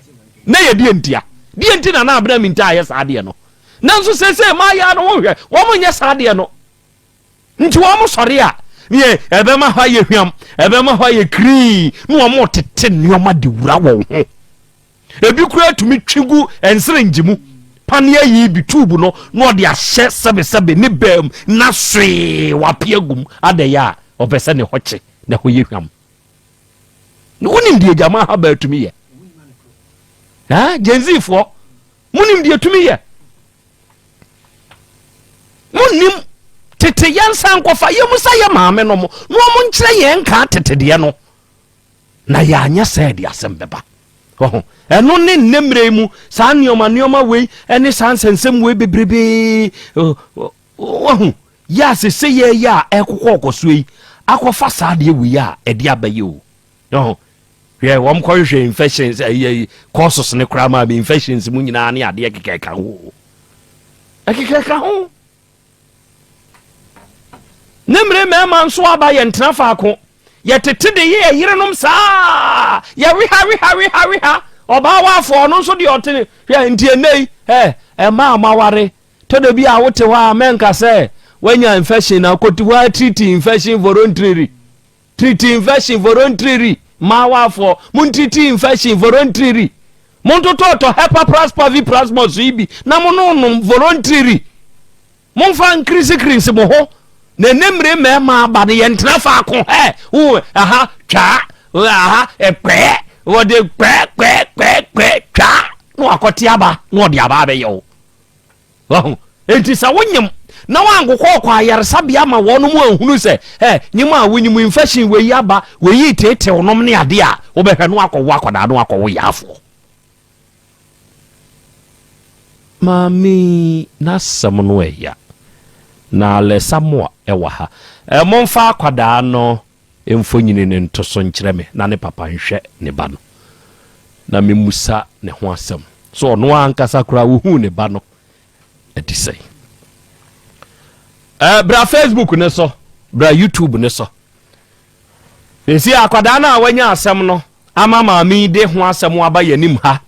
na yɛ deɛ ntia deɛ nti na na abena minta ayɛ saa adeɛ no nanso seesei maayaa no wohwɛ wɔn nyɛ saa adeɛ no nti wɔn sɔre a yɛ ɛbɛma hɔ ayɛ hwam ɛbɛma hɔ ayɛ kirii na wɔn tete nneɛma de wura wɔn ho Ebi koraa tumi twe gu nserengye mu, paneɛ yi bi tube no na ɔde ahyɛ sɛbesɛbe ne baa mu na swee wape agu mu adɛyɛ a ɔpɛ sɛ ne hɔ kye na ɛhɔ yɛ hwam. Na wonim deɛ gyama ahabaa tumi yɛ? Ha, Gen Z foɔ, monim deɛ tumi yɛ? Monim tete yɛn nsa nkɔfa yɛn mu sɛ yɛ maame no mo na wɔn nkyerɛ yɛn nka tete deɛ no. Na yɛanyɛ sɛ ɛde asɛm bɛba. Wahu? Ɛno ne nnɛ mmerɛ yi mu saa nneɛma nneɛma wei ne saa nsɛnsɛm wei bebrebee. Wahu? Yɛ a sese yɛyɛ a ɛkokɔ ɔkɔsoɔ yi akɔfa saa adeɛ wei a ɛde aba yi o. Wahu? Hwɛ, wɔn kɔhwehwɛ infections, ɛyɛ courses ne koraa maa mi infections mu nyinaa ne adeɛ kekɛka ho. Ɛkekɛka ho. Ne mmere mmarima nso aba yɛntena faako. Yɛtete de yɛ yɛn yerenom saa. Yɛweha weha weha weha. Ɔbaa wafoɔ ɔno nso deɛ ɔte ne hwɛ nti ɛnnɛ yi ɛ ɛma a moaware tɔ da bi a wote hɔ a mɛnka sɛ woanya infection na kɔti hɔ a treat infection voluntarily. Treat infection voluntarily. Mmaa wafoɔ montriti infection voluntarily. Montotɔtɔ hepa pavi plasmos yi bi na mononom voluntarily. Momfa nkirisikirisi mo ho na ɛnɛ mmire mmarima aba no yɛntena faako hɛ wo aha twaa aha kpɛɛ wɔde kpɛɛ kpɛɛ kpɛɛ kpɛɛ twaa na wakɔte aba na ɔde aba abɛyɛ wo. Wahu? Enti sɛ wonyem na woankokɔ ɔkɔ ayaresabea ma wɔn mu anhunu sɛ ɛ nyem a wonyim infection wei aba wei teetew nom ne adeɛ a wobɛhwɛ no akɔwo akwadaa no akɔwo yaafoɔ. Maame yi n'asɛm no ɛya. Na Alɛsamoa ɛwɔ ha. Ɛ momfa akwadaa no mfonyini no nto so nkyerɛ me na ne papa nhwɛ ne ba no na memmisa ne ho asɛm. So ɔno ankasa koraa wohuu ne ba no adi sɛn? Ɛ bra Facebook ne so, bra YouTube ne so. Seesei akwadaa no a wanya asɛm no ama maame yi de ho asɛm aba yɛn anim ha,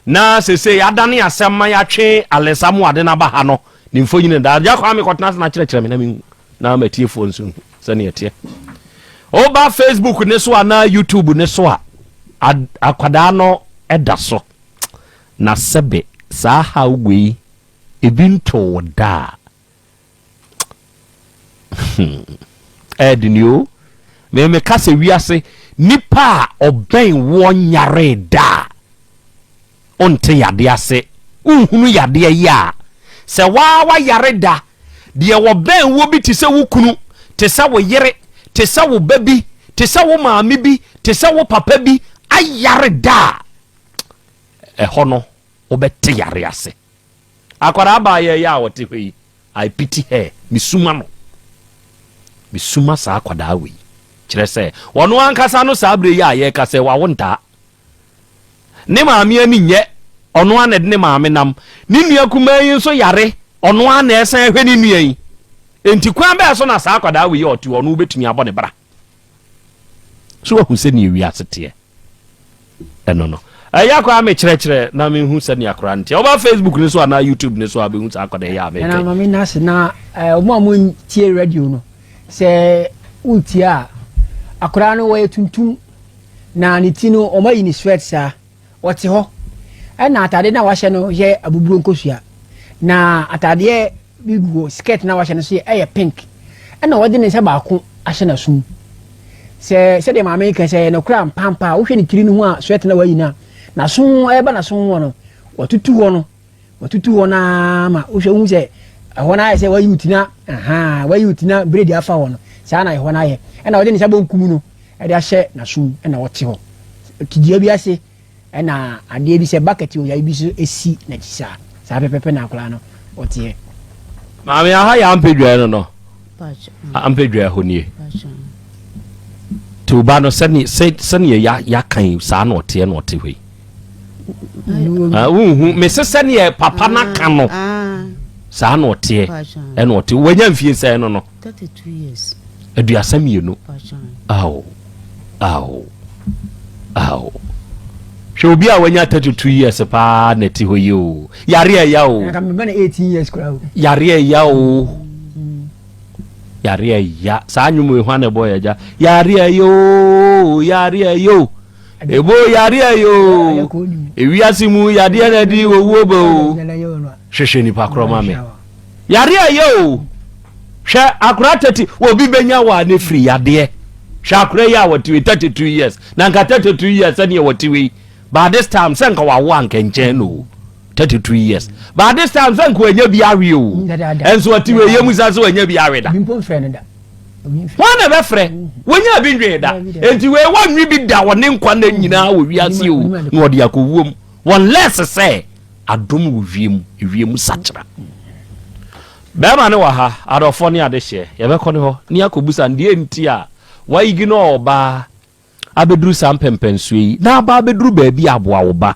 na seesei yɛadane asɛm ma yɛatwe Alesa Moade no aba ha no, ne mfonini da. Agya Kwame kɔtena ase na kyerɛkyerɛ me na mehu na matiefoɔ nso hu sɛnea ɛteɛ. Woba Facebook ne so anaa YouTube ne so a, akwadaa no da so. Na sɛbe saa haw wei ebi ntoo da a, Hmm. Ɛyɛ o. Me meka sɛ wiase nipa a ɔbɛn woɔ nyaree da a, ɔnte yadeɛ ase, wonhunu yadeɛ yɛ a, sɛ waa wayare da, deɛ wɔbɛn woɔ bi te sɛ wo kunu, te sɛ wo yere, te sɛ wo ba bi, te sɛ wo maame bi, te sɛ wo papa bi ayare da a, ɛhɔ no wobɛte yare ase. Akwadaa baayɛ yi a ɔte hɔ yi, I pity her. Mesuma no. Mesuma saa akwadaa wei. Kyerɛ sɛ, ɔno ankasa no saa berɛ yi a yɛreka sɛ wawo ntaa. Ne maame ani nyɛ, ɔno ara na ɛde ne maame nam. Ne nua kumaa yi nso yare, ɔno ara na ɛsan hwɛ ne nua yi. Enti kwan bɛɛ so na saa akwadaa wei a ɔte hɔ no wobɛtumi abɔ ne bra? So wahu sɛnea wiase teɛ? Ɛno no. Ɛyɛ koraa mekyerɛkyerɛ na mehu sɛnea koraa no teɛ. Woba Facebook no so anaa YouTube no so a bɛhu saa akwadaa yi a meka yi. Ɛna maame no ase na wɔn a wɔtie radio no sɛ wotie a akwadaa no wɔyɛ tuntum na ne ti no wɔayi ne sweat saa ɔte hɔ ɛna atade na wahyɛ no yɛ abuburo nkosua na atadeɛ bi gu hɔ skirt na wahyɛ no so yɛ ɛyɛ pink ɛna ɔde ne nsa baako ahyɛ n'asom sɛ sɛdeɛ maame yi ka sɛ ɛyɛ nokora mpampa a wohwɛ ne tiri no ho a sweat na wayi no a n'aso ɛba n'aso ho no watutu hɔ no Watutu hɔ no ara ma wohwɛ wohu sɛ ɛhɔ no ayɛ sɛ wayi wo ti na ahaa wayi wo ti na bredi afa hɔ no saa na ɛhɔ no ayɛ ɛna ɔde ne nsa bonkum no ɛde ahyɛ n'asom ɛna ɔte hɔ te dua bi ase ɛna adeɛ bi sɛ bucket o yayi bi so esi n'akyi saa saa pɛpɛpɛ na akwadaa no ɔteɛ. Maame aha yɛ ampedwaɛ no no ampedwaɛ hɔ nie te wo ba no sɛne sɛneɛ yɛaka yi saa na ɔteɛ na ɔte hɔ yi Ah, wonhu mese sɛneɛ papa no aka no ah. saa na ɔteɛ ɛna ɔte wanya mfie sɛn no no 32 ao ao ao hwɛ obi a wanya 32 years paa na ɛte hɔ yi o yare ɛya o yare ɛya o yare ɛya saa nnwom yi hwan na ɛbɔ yɛ agya yare ɛya o yare ɛya o Ebo yadeɛ yi o, ewiase mu yadeɛ na ɛde owuo bɛ o. Hwehwɛ nipa korɔ ma me. Yadeɛ yɛ o. Hwɛ akora 30 obi bɛnya wɔ a ne firi yadeɛ. Hwɛ akora yi a wɔte wei 32 years. Na nka 32 years sɛdeɛ wɔte wei. By this time sɛ nka wawo anka nkyɛn no o. 32 years. By this time sɛ nka wanya bi awe o. Ɛnso ɔte wei yɛ mu sa sɛ wanya bi awe da. Hwan na ɛbɛfrɛ? Wɔnyaa bi nwee da. Enti wei wɔnwe bi da wɔ ne nkwa nna nyinaa wɔ wiase o, na ɔde akɔ wuom. Unless sɛ adom wɔ wiem, ewiem sakyera. Bɛrima no wɔ ha, adɔfoɔ ne adehyeɛ, yɛbɛkɔ ne hɔ ne akɔbusa no deɛ nti a wa ignore ɔbaa abɛduru saa mpɛmpɛnsoɔ yi, na aba abɛduru baabi a aboa wo ba,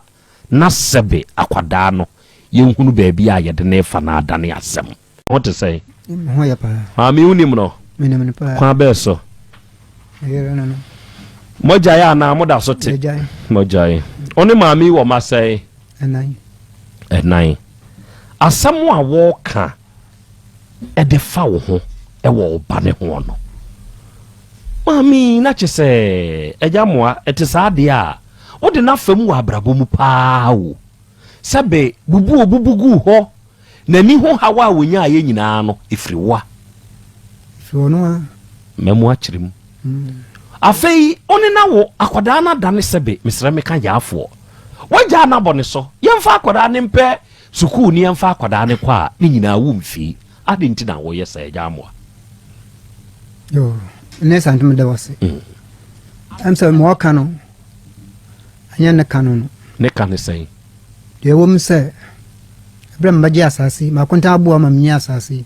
na sɛbe akwadaa no, yɛnhunu baabi a yɛde no refa na adane asɛm. Ho te sɛn? Me ho yɛ paa. Maame wonim no? Menim no paa. Kwan bɛɛ so? Me yere no no. Mogyae anaa moda so te? Yɛgyae. Mogyae. Wo ne maame yi wɔ mma sɛn? Ɛnan. Ɛnan. Asɛm a wɔka de fa wo ho wɔ wo ba ne ho no, maame yi na kye sɛ agya mmoa ɛte saa deɛ a, wode no afa mu wɔ abrabɔ mu paa o. Sɛbe bubu obubu guu hɔ N'ani ho haw a ɔnyaaeɛ nyinaa no, ɛfiri wo a. Ɛfiri ɔno a. Mɛmo akyerɛ mu. Afei, wo ne no awo, akwadaa no adane sɛbe, mesrɛ meka yaafoɔ. Woagyaa no abɔ ne so. Yɛmfa akwadaa no mpɛ sukuu ne yɛmfa akwadaa no kɔ a, ne nyinaa wo mfii. Adɛn nti na woyɛ saa, agya amoa? Yoo, ne saa nti meda wo ase. Ɛm sɛ ma ɔka no, ɛnyɛ ne ka no no. Ne ka ne sɛn? Deɛ ɛwɔ mu sɛ, berɛ a mebɛgye asase yi, m'akontaa aboa ma menyaa asase yi,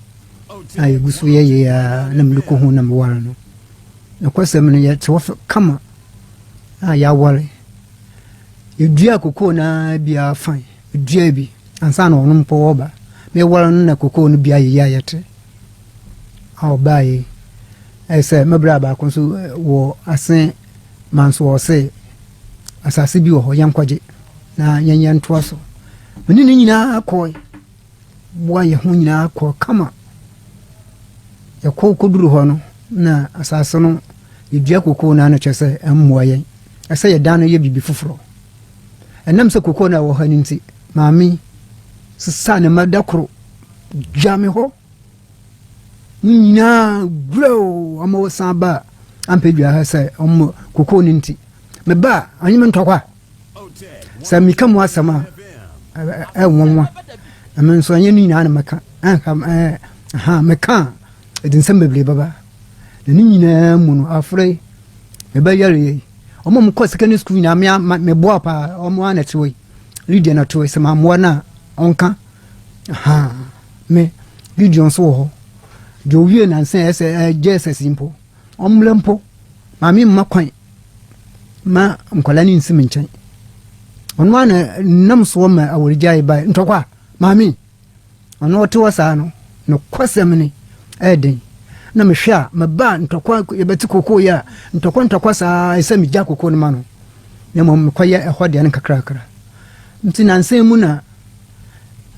a yɛgu so yɛ yei ara na mede kɔ ho na meware no. Nokwasɛm no, yɛte hɔ kama a yɛaware. Yɛdua kokoo no ara bi ara fine, yɛdua bi ansa na ɔno mpo ɔreba. Meware no na kokoo no bi ayɛ yie a yɛte a ɔbaa yi. Ɛyɛ sɛ me bra baako nso wɔ ase ma nso ɔse asase bi wɔ hɔ yɛnkɔgye na yɛnyɛ ntoa so. Me ne ne nyinaa kɔe, boa yɛn ho nyinaa kɔɔ kama. Yɛkɔ kɔduru hɔ no, na asase no yɛdua kokoo no ano kyerɛ sɛ ɛmmoa yɛn. Ɛsɛ yɛdan no yɛ biribi foforɔ. Ɛnam sɛ kokoo no a ɛwɔ hɔ no nti, maame sesaa ne mma da koro gya me hɔ. Mo nyinaa gurɛw ama wɔsan ba ampɛdua ha sɛ ɔmo kokoo no nti. Meba a, ɔnye me ntɔkwa. Sɛ meka mu asɛm a, ɛnwanwa. Na me nso ɛnyɛ ne nyinaa na mɛka. Ɛnha ɛɛ ha meka a, ɛde nsɛm bebree bɛba. Na ne nyinaa mu no, afra yi, mebɛyare yi. Ɔmo a mokɔ secondary school nyinaa, me meboa paa. Ɔmo ara na ɛte hɔ yi. Lydia na ɛte hɔ yi. Sɛ mammoa no a, ɔnka. Ha me, Gideon nso wɔ hɔ. Deɛ owie nansa yɛ sɛ ɛɛ JSS mpo ɔmmrɛ mpo maame mma kwan ma nkwadaa no nsi me nkyɛn. Ɔno ara na nam soɔ ma awaregyae bae. Ntɔkwa maame ɔno ɔte hɔ saa no nokwasɛm ni ɛyɛ den. Na mehwɛ a meba ntɔkwa yɛbɛte kokoo yi a ntɔkwa ntɔkwa saa ɛsɛ megya kokoo no ma no na mmom mekɔyɛ ɛhɔ deɛ no nkakrakra. Nti nansa mu na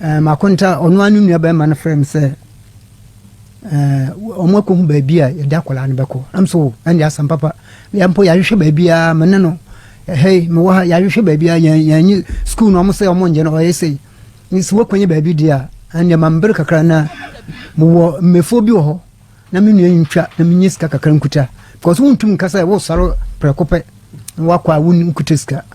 Eh, m'akonta, ɔno ara ne nua bɛrima no frɛ me sɛ eh, wɔn akɔhu baabi a yɛde akwadaa no bɛkɔ. Nam so, ɛnde asɛm papa. Yɛn mpo yɛahwehwɛ baabi a me ne no, hei, mewɔ ha, yɛahwehwɛ baabi a yɛn yɛn nye sukuu no wɔn sɛ wɔn ngye no ɔyɛ sei. Nsi wɔkɔnye baabi deɛ a, ɛnde ma mbere kakra na mewɔ mmefoɔ bi wɔ hɔ na me nua ntwa na menye sika kakra nkuta. Because wontum nka sɛ wosɔre prɛko pɛ na wakɔ a wonkuta sika.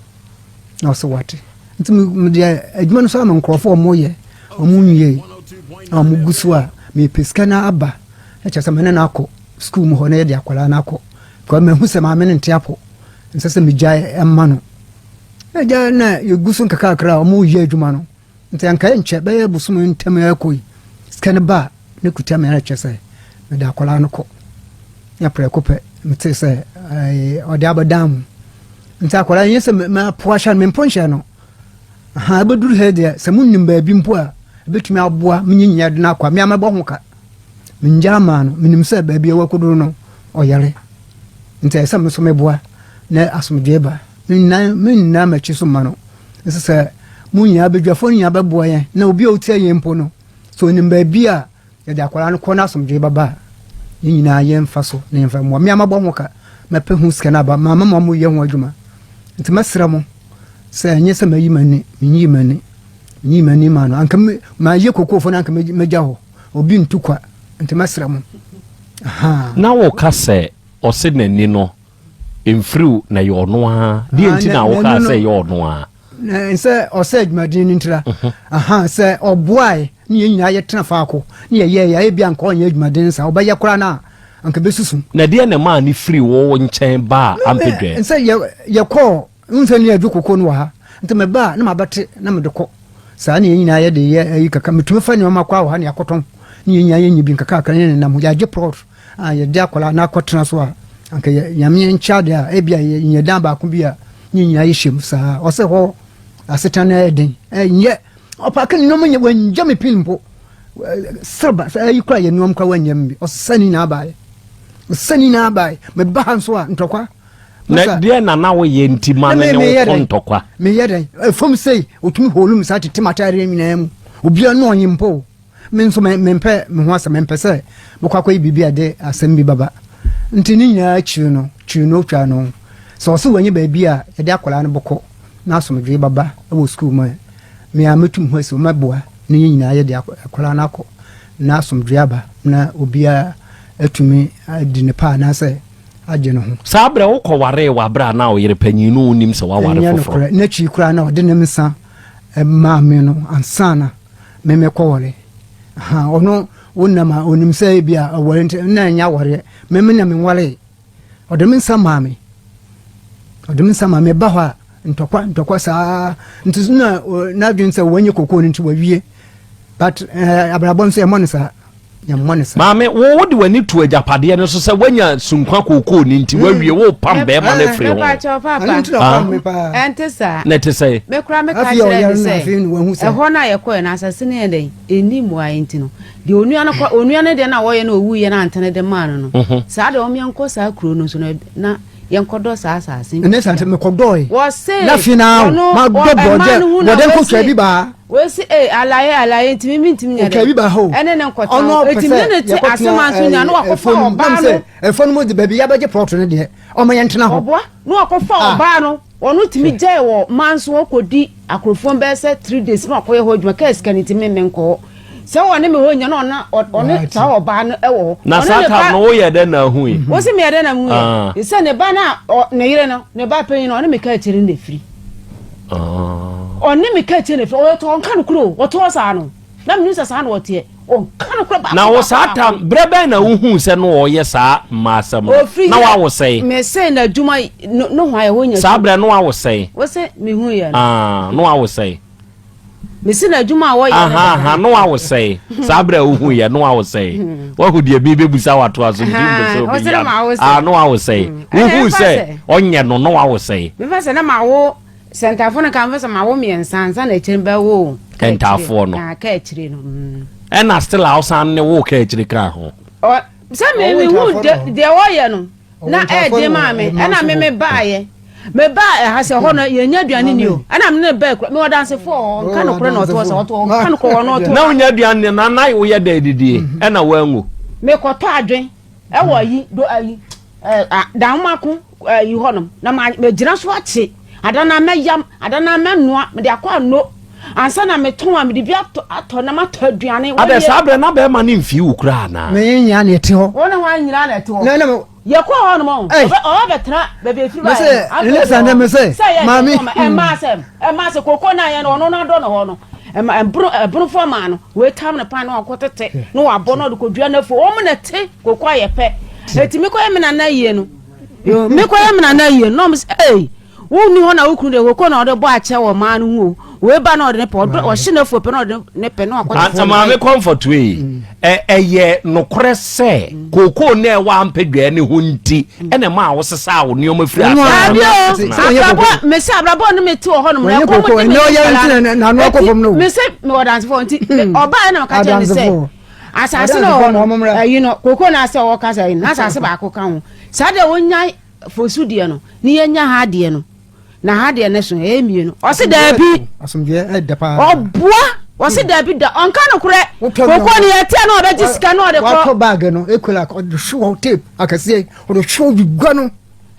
Na ɔsɛ wate. Nti mede adwuma no so ama nkurɔfoɔ a wɔyɛ, wɔn nwie a wɔn gu so a mepɛ sika no aba na kyerɛ sɛ me ne no akɔ sukuu mu hɔ na yɛde akwadaa no akɔ because mahu sɛ maame no nte apɔ nsɛ sɛ megyae ɛma no agya na yɛgu so nkakrakra a wɔyɛ adwuma no Nti anka ɛnkyɛ bɛyɛ bosome ntam ɛrekɔ yi, sika no ba a, na kuta me ara kyerɛ sɛ mede akwadaa no kɔ. Na prɛko pɛ metee sɛ ɔde abɛdan mu. Nti akwadaa nyɛ sɛ mapo ahyɛ no, mempo nhyɛ no. Aha, ɛbɛduru ha deɛ, sɛ monim baabi mpo a, ɛbɛtumi aboa me nyinyia de no akɔ a, me a mɛbɔ ho ka. Mengya maa no, menim sɛ baabi a wakɔduru no, ɔyare. Nti ɛsɛ sɛ me nso meboa na asomdwoe ba. Menna m'akyi so mma no. Ɛsɛ sɛ mo nyinaa badwafoɔ no nyinaa bɛboa yɛn na obi a ɔtia yɛn mpo no, sɛ ɔnim baabi a yɛde akwadaa no kɔ na asomdwoe bɛba a, yɛn nyinaa yɛmfa so na yɛmfa mmoa. Me a mabɔ ho ka, mɛpɛ ho sika no aba, mama mo a moyɛ ho adwuma. Nti mɛsrɛ mo sɛ ɛnyɛ sɛ mayi m'ani, menyii m'ani, menyii m'ani maa no. Anka mayɛ kokoofo no anka mɛgya hɔ, obi ntu kwa, nti mɛsrɛ mo. Aha. Na woka sɛ ɔse n'ani no mfiriw na ɛyɛ ɔno ara. Deɛ nti na wokaa sɛ ɛyɛ ɔno ara? Sɛ ɔsɛ adwumaden no ntira. Mhm. Aha, sɛ ɔboae ne yɛn nyinaa yɛtena faako ne yɛyɛɛ yɛ ebi anka ɔnyɛ adwumaden saa ɔbɛyɛ koraa no a anka bɛsusu. Na deɛ na ɛmaa ne firi wo nkyɛn baa Ampedwɛ? Sɛ yɛkɔɔ nsɛ ne adwo koko no wɔ ha nti mebaa na mabɛte na mede kɔ saa ne yɛn nyinaa yɛde yɛ ayi kakra metumi fa nneɛma kɔ a wɔ ha ne yɛakɔtɔn ne yɛn nyinaa yɛnyɛ bi nkakrakra ne nenam yɛagye plot a yɛde akwadaa no akɔtena so a anka yɛ nyame nkyɛ ade a ebi a yɛnyɛ dan baako bi a ne nyinaa yɛhyɛ mu saa ɔsɛ hɔ asetena no ɛyɛ den ɛnyɛ ɔpaake ne nneɛma nyɛ wɔngya me pin mpo silba sɛ ayi kora yɛ nneɛma kora wɔnyɛ me bi ɔsɛ ne nyinaa baeɛ ɔsɛ ne nyinaa baeɛ meba ha nso a ntɔkwa na deɛ na na woyɛ nti ma ne ne wo kɔ ntɔkwa meyɛ dɛn ɛfam sei ɔtumi hɔlum saa tete mataareɛ nyinaa mu obiara ne ɔnye mpo Me nso mempɛ me ho asɛm, mempɛ sɛ mekɔ akɔyɛ biribi a ɛde asɛm bi bɛba. Nti ne nyinaa akyiri no, twiri no otwa no. Sɛ ɔse wanya baabi a yɛde akwadaa no bɛkɔ na asomdwoe bɛba wɔ sukuu mu a, me ara mɛtu me ho asi hɔ, mɛboa na yɛn nyinaa yɛde akwadaa no akɔ na asomdwoe aba na obiara atumi adi ne pɛ anaasɛ agye ne ho. Saa berɛ wokɔwaree wɔ aberɛ a na wo yere panyin no nnim sɛ woaware Ɛnyɛ foforɔ? nokorɛ. N'akyiri koraa na ɔde ne nsa maa me no ansa na me mekɔware. Aha, ɔno wonam a onim sɛ ebi a ɔware nti na ɛnyɛ awareɛ. Me me na menwaree. Ɔde me nsa maa me. Ɔde me nsa maa me ba hɔ a ntɔkwa ntɔkwa saa nti na n'adwene sɛ wɔnyɛ kokoo no nti wawie. But eh, abrabɔ nso yɛmmɔ no saa. Yɛmmɔ no saa. Maame, wo wode w'ani to agyapadeɛ no so sɛ woanya sunkwa kookoo no nti woawie worepam bɛrima no afiri ho. Mepakyɛw papa, Ɛno nti na ɔpam me paa. ɛnte saa. Na ɛte sɛn? Me koraa meka Afei a kyerɛɛ ɔyare no no sɛ, afei na wahu sɛ. ɛhɔ no a yɛkɔɛ no asase no yɛ dɛn? Ɛnni mmuaeɛ nti no, deɛ onua no kɔ, onua no deɛ no a wɔyɛ no ɔwuiɛ no antene de maa no no, saa deɛ wɔn yɛnkɔ saa kuro no so no na yɛnkɔdɔ saa asase no. Ɛnɛ sante mekɔdɔe. Wɔse, Na afei na ɔno, madɔ wɔ- ɛmaa bɔɔdɛ no hu na bɔɔdɛ wɔse- nkotwa bi baa. Wei se ee alaye alaye ntumi mi ntumi nyɛ dɛ. Otwa bi ba hɔ o. Ɛne ne nkɔtena Ɔno hɔ. ɔpɛ Eti sɛ ne ne te yɛkɔtena asem anso nya na wakɔfa ɛfo no mu. ɔbaa Nam no. sɛ ɛfo no mu de baabi yɛabɛgye plot no deɛ ɔma yɛntena hɔ. Ɔboa na wakɔfa Ah. ɔbaa no. Ɔno tumi gyae wɔ manso hɔ kɔdi akorofo bɛyɛ sɛ 3 days na wakɔyɛ hɔ adwuma. Kaa sika no nti me menkɔ hɔ. Sɛ ɔne me hɔ nya na ɔna ɔne Right. saa ɔbaa no wɔ hɔ. Na Ɔne saa ne tam ba no woyɛ dɛn na ahui? Wo se meyɛ dɛn na mehu Ah. yɛ? Sɛ ne ba no a ɔ ne yere no ne ba panyin no ɔne me kaa akyire no na ɛfiri. Ɔne me ka kyerɛ no fɛ ɔyɛ tɔ ɔnka no koro ɔtɔ saa no na menim sɛ saa na ɔteɛ ɔnka no koro baako na wo saa tam berɛ bɛn na wohuu sɛ no ɔyɛ saa mmaa asɛm no na wawo sɛe mese na adwuma no ho ayɛ hɔ nya saa berɛ no wawo sɛe wo se mehu yɛ no ah no wawo sɛe. Mesi na adwuma a wɔyɛ no Aha aha no awo sɛe. Saa berɛ a wohu yɛ no awo sɛe. Wahu deɛ bi bɛbusa watoa so nti mpɛ sɛ wobɛyi ah no awo sɛe. Wohu sɛ ɔnyɛ no no awo sɛe. Mefa sɛ na mawo sɛ ntaafoɔ no ka mefa sɛ mawo mmiɛnsa ansa na akyire bɛwo ntaafoɔ no. Ka akyire no. Mm. Ɛna still a wosan ne wo ka akyire ka ho. Sɛ me mehu deɛ wɔyɛ no. na ɛɛden maa me ɛna me me baayɛ me baa ɛha sɛ hɔ no yɛnya aduane ni o ɛna me ne baa kura me wɔ dansefoɔ hɔ nka no korɛ na ɔtoɔ sɛ ɔtoɔ nka no korɛ wɔ no ɔtoɔ. Na wonya aduane ni na na woyɛ dɛ didie mhm. ɛna woangu. Mekɔtɔ adwen ɛwɔ ayi do ayi ɛɛ danwomako ayi hɔnom na ma megyina so akye adana mɛyam adana mɛnoa mede akɔ ano ansa na metɔn a mede bi atɔ atɔ na matɔ aduane. Adɛ saa berɛ na bɛrima no mfii wo koraa anaa? Me yɛn nyinaa na ɛte hɔ. Wo ne hwan nyinaa na ɛte hɔ? Na na yɛkɔɔ hɔ nom ɔn ɔba bɛtena baabi efiri ba yɛ no. Mese ne mese maame. Ɛma asɛm ɛma asɛ koko na yɛn no ɔno na dɔ ne hɔ no ɛma ɛbono ɛbonofoɔ maa no wei tam ne pan na wakɔ tete na wabɔ na ɔde kɔ dua n'afuo wɔn na te koko ayɛ pɛ eti mekɔ yɛ me nana yie no mekɔ yɛ me nana yie no na wɔn sɛ ee. Wo nni hɔ na wo kunu deɛ koko na ɔde bɔ akyɛ wɔ maa no ho o. Wei ba na ɔde ne pɛ, ɔdɔ ɔhye n'afuo pɛ na ɔde ne pɛ na wakɔ Anta maame Comfort wei, ɛ ɛyɛ nokorɛ sɛ kookoo no a ɛwɔ ampɛdwaa no ho nti ɛna ɛmaa wosesaa wo nneɛma firi Ɛno ara. aseɛ Daabi o, Sɛ ɔnyɛ abrabɔ koko. mese abrabɔ ne mete wɔ hɔnom no Ɔnyɛ ɛkɔm koko, de me ɛnɛ ɔyɛ nkwadaa nti na- na- n'ano akɔ fam no o. Mese mewɔ dansefoɔ nti ɔbaa na ɔka kyerɛ ne sɛ Adansefoɔ. asase na Adansefoɔ ɔwɔ ma no wɔn mmra. ɛyi no koko na asɛ ɔwɔ kasa yi no na asase baako ka ho saa deɛ wɔnyae Fosu deɛ no ne yɛnya ha deɛ no na ha deɛ no so ɛyɛ mmienu ɔse daabi asomdwoeɛ ɛdɛ paa ɔboa ɔse hmm. daabi da ɔnka no korɛ koko ne yɛteɛ na ɔbɛgye sika na ɔde kɔ watɔ baage no ekura ɔde hwe wɔ tape akɛseɛ ɔde hwe wɔ gua no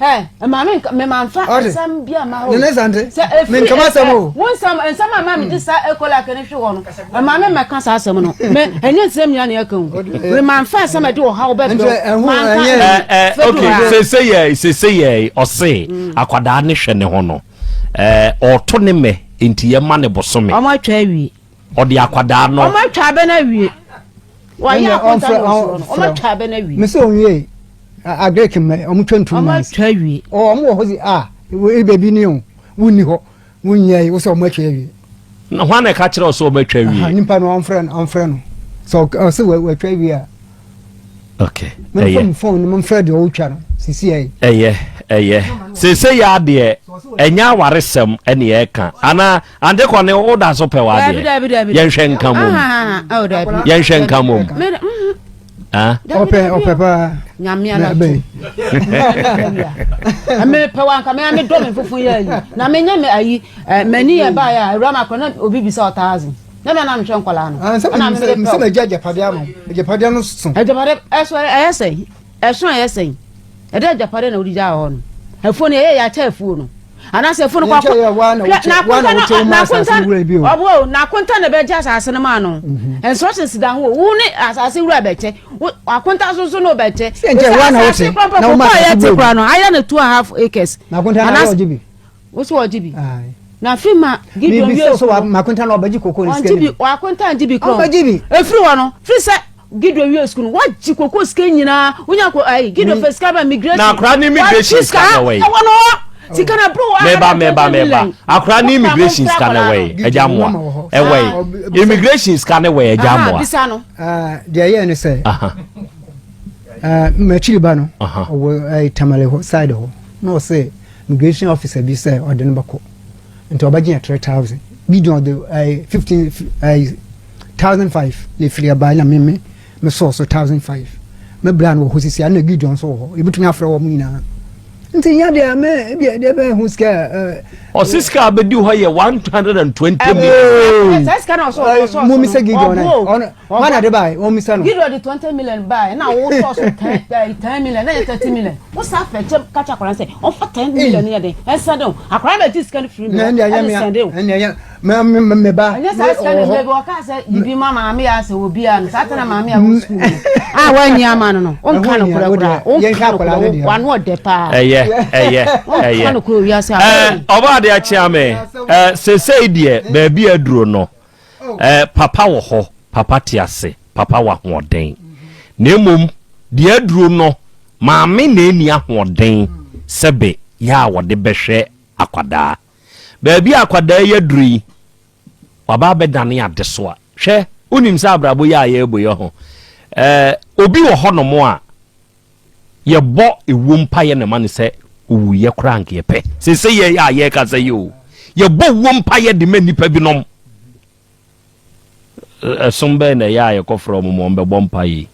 ɛ maame mema nfa nsɛm bi ama hɔ nene sante sɛ efiri menkama asɛm o wo nsɛm nsɛm a maame de saa ekola kene hwe hɔ no maame mɛka saa asɛm no mɛ ɛnyɛ nsɛm nyinaa na ɛka o mema nfa asɛm ɛde ɔhaw bɛbrɛ manka fɛdu ha sese yɛ sese yɛ ɔse mm. akwadaa ne hwɛ ne ho no ɛɛ ɔto ne mɛ nti yɛ ma ne bosome ɔmo atwa awie ɔde akwadaa no ɔmo atwa abɛ no awie wɔyɛ akonta na ɔsoro no ɔmo atwa abɛ no awie mese onwie agric mɛ ɔmo twa ntum ɔmo atwa awie ɔmo wɔ hɔ si a ebi ni o wonni hɔ Wonyɛe, wo sɛ ɔmo atwa awie. Na hwan na ɛka kyerɛ wo sɛ ɔmo atwa awie? Nipa no ɔmfrɛ no ɔmfrɛ no sɛ ɔsɛ watwa awie a. Okay. Memfa mu phone no memfrɛ deɛ ɔretwa no sisi ɛyi. Ɛyɛ ɛyɛ sese yɛ adeɛ ɛnyɛ awaresɛm ɛne ɛka anaa ante kɔ ne woda so pɛ w'adeɛ yɛnhwɛ nka mom yɛnhwɛ nka mom. Ah. Ɔpɛ ɔpɛ paa. Nyame ala to. Me pɛ wa nka me me dɔ me fufu yɛ ayi. Na me nya me ayi eh, m'ani yɛ ba ya awura ma kɔ na obi bisa ɔtaaze. Na me na mehwɛ nkɔla no. Ah, Na me me sɛ magya agyapade ama wo. Agyapade no so. Agyapade ɛso ɛyɛ sɛn? Ɛso ɛyɛ sɛn? Ɛdɛ agyapade na wode gyaa hɔ no. Afuo no yɛyɛ yɛakyɛ afuo no. Anaasɛ afuo no kɔ akɔ n'akonta ɔboa o n'akonta na ɛbɛgye asase no maa no. Mhm. Instructions da ho wo ne asase wura bɛkyɛ akonta so nso na ɔbɛkyɛ. Sɛ asase kora mpa koko a yɛte kora no ayɛ no 2.5 acres. N'akonta na ɔgye bi. Wo so ɔgye bi. Na fi ma Gideon wie so. Makonta na ɔbɛgye koko ne sika bi. Wakonta ngye bi kora. Ɔbɛgye bi. Efiri hɔ no firi sɛ Gideon wie sukuu no wagye koko sika nyinaa wonya ko ayi Gideon fɛ sika ba immigration. Na akora ne immigration sika na wɔyi. Ɛwɔ no hɔ sika na bro wa. Mɛba mɛba mɛba akora ne immigration sika na wɔyi ɛgya moa ɛwɔ yi immigration sika na wɔyi ɛgya moa. Bisa no. Deɛ ɛyɛ ne sɛ m'akyiri ba no ɔwɔ Tamale hɔ side hɔ na ɔsɛ immigration officer bi sɛ ɔde no bɛkɔ nti ɔbɛgye yɛ 3000 Gideon ɔde ɛɛ 15 ɛɛ 1005 na efiri ɛbaa na meme me sɔɔ so 1005 me bra no wɔ hɔ sisi ana Gideon nso wɔ hɔ ebitumi afrɛ wɔn nyinaa nti nya deɛ mɛ ebi deɛ bɛyɛ ho sika ɛɛ. ɔsi sika abɛdi hɔ yɛ 120 million. sɛ sika na ɔsɔ ɔsɔ ɔsɔ mo mi sɛ Gideon na ɔno wọn na de ba yi wọn mi sɛ no. Gideon de 20 million ba yi na wo sɔ so 10 million na yɛ 30 million. Wo sa fɛ kyɛ kakyɛ akwadaa sɛ ɔnfa 10 million yɛ den ɛnsɛn de o akwadaa bɛ ti sika no firi mi hɔ ɛne sɛn de o. Ɛnna ɛyɛ mɛ mɛ mɛ ba. Ɛnyɛ saa sika no baabi ɔka sɛ yibi ma maame yɛ asɛ obi a no saa tena maame a wɔ sukuu no a wɔanyi ama no no ɔnka no korɛ koraa ɔnka no korɛ wano ɔdɛ paa. Ɛyɛ ɛyɛ ɛyɛ ɔnka no korɛ wiase a. Ɛɛ ɔbaa adeɛ akyea me ɛɛ sesei deɛ baabi aduro no. Eh, papa wɔ hɔ, papa te ase, papa wɔ ahoɔden. Na mmom, deɛ aduro no, maame na ɛnni ahoɔden sɛbe yɛ a wɔde bɛhwɛ akwadaa. Baabi a akwadaa yi aduro yi, Waba abɛdane adesoa. Hwɛ, wonim sɛ abrabɔ yi a yɛrebɔ yi ho, ɛɛ, obi wɔ hɔnom a, yɛbɔ ewuo mpaeɛ na ɛma no sɛ owuiɛ koraa anka yɛpɛ. Seesei yɛ a yɛrekasa yi o, yɛbɔ wuo mpaeɛ de ma nnipa binom. Ɛsom bɛn na ɛyɛ a yɛkɔfrɛ wɔn ma wɔbɛbɔ mpaeɛ yi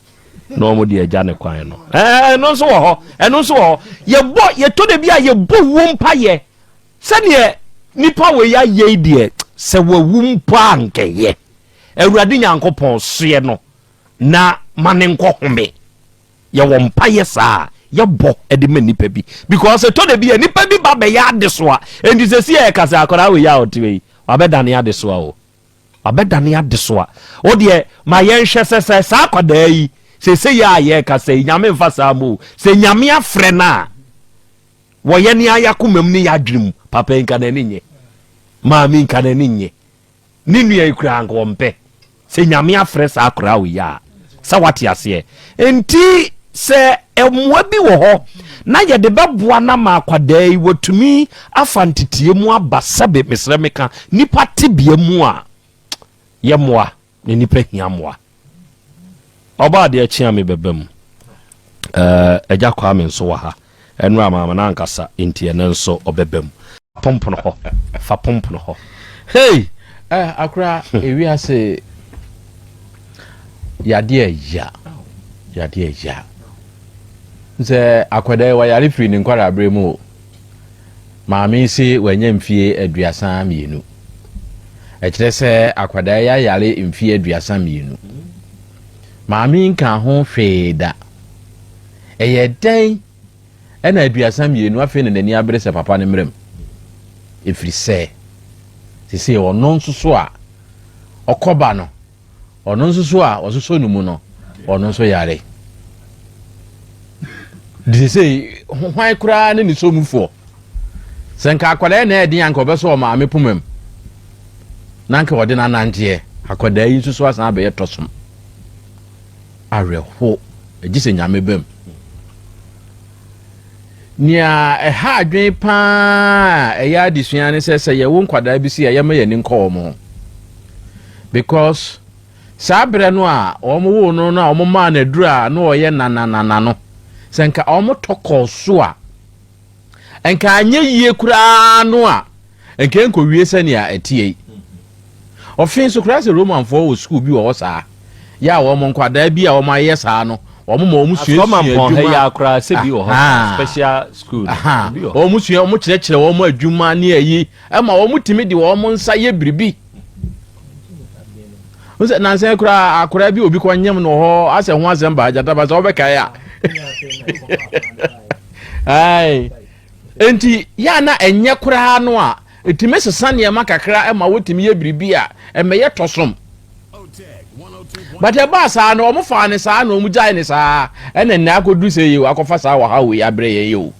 na wɔn de agya ne kwan no? Ɛno nso wɔ hɔ, ɛno nso wɔ hɔ. Yɛbɔ, yɛtɔ da bi a yɛbɔ wuo mpaeɛ sɛdeɛ nipa wei ayɛ yi deɛ, sɛ wawu mpo a nkɛyɛ. Awurade Nyankopɔn soɛ no na ma ne nkɔ home. Yɛwɔ mpaeɛ saa a yɛbɔ de ma nipa bi because ɛtɔ da bi a nipa bi ba bɛyɛ adesoa. Enti sɛsi a yɛka sɛ akwadaa wei a ɔte hɔ yi wabɛdane adesoa o, wabɛdane adesoa. Wo deɛ ma yɛnhwɛ sɛ sɛ saa akwadaa yi sɛsɛ yi a yɛka sɛ yi Nyame mfa saa mu o, sɛ Nyame afrɛ no a wɔ yɛne a yɛakoma mu ne yɛadwene mu, papa yi nka n'ani nye, maame nka n'ani nye. Ne nua yi koraa anka ɔmpɛ sɛ Nyame afrɛ saa akoraa wei a, sɛ wate aseɛ. Nti sɛ mmoa bi wɔ hɔ na yɛde bɛboa no ama akwadaa yi watumi afa nteteɛ mu aba sɛbe mesrɛ meka nipa tebea mu a, yɛmmoa na nipa hia mmoa. Ɔbɔ adeɛ kye a mebɛba mu. Eh, Agya Kwame nso wɔ ha. Ɛnora maama no ankasa, nti ɛno nso ɔbɛba mu. Pompono hɔ, fa pompono hɔ. Hey! Eh, akora, ewiase yadeɛ ya, yadeɛ ya. Sɛ akwadaa yi wayare firi ne nkwadaa mu o. Maame yi se wanya mfie 32. Ɛkyerɛ sɛ akwadaa yi ayare mfie 32. Maame yi nkaa ho hwee da. Ɛyɛ dɛn ɛna 32 afei na n'ani abere sɛ papa no mmra mu? Ɛfiri sɛ, sesei ɔno nso so a ɔkɔba no, Ɔno nso so a ɔsosɔ no mu no, ɔno nso yare. De sesei, hwan koraa ne ne somufoɔ? Sɛ nka akwadaa na ɛden anka ɔbɛsɔ ɔmaame poma mu na nka ɔde no ananteɛ. Akwadaa yi nso so asan abɛyɛ tɔsom. Awerɛho, gye sɛ Nyame bam. Nea ɛha adwene paa a ɛyɛ adesua ne sɛ sɛ yɛwo nkwadaa bi si a yɛma yɛn ani nkɔ wɔn ho because saa berɛ no a wɔn woo no no a wɔn maa no aduru a na ɔyɛ nananana no sɛ nka wɔn tɔ kɔɔ so a nka anyɛ yie koraa no a Nka ɛnkɔwie sɛnea ɛteɛ yi. Ɔfe nso koraa sɛ Romanfoɔ wɔ sukuu bi wɔ hɔ saa, yɛ a wɔn nkwadaa bi a wɔn ayɛ saa no, wɔn ma wɔn suasua adwuma. Ha yi koraa sɛ bi wɔ hɔ saa, special school no, bi wɔ hɔ. Wɔn sua, wɔn kyerɛkyerɛ wɔn adwuma ne ayi, ɛma wɔn tumi de wɔn nsa yɛ biribi. Sɛ nansa koraa akwadaa bi obi kɔ nyem no hɔ asɛ ho asɛm ba agyata ba sɛ wɔbɛkae a. Ae. Enti, yɛ a na ɛnyɛ koraa no a, etumi sesa nneɛma kakra ma wotumi yɛ biribi a ɛmmɛyɛ tɔsom. But ɛbaa saa no, wɔn faa ne saa na wɔn gyae ne saa, ɛna nnɛ akɔduru sɛ yɛ akɔfa saa ɔhaw wei abrɛ yɛn yɛ o.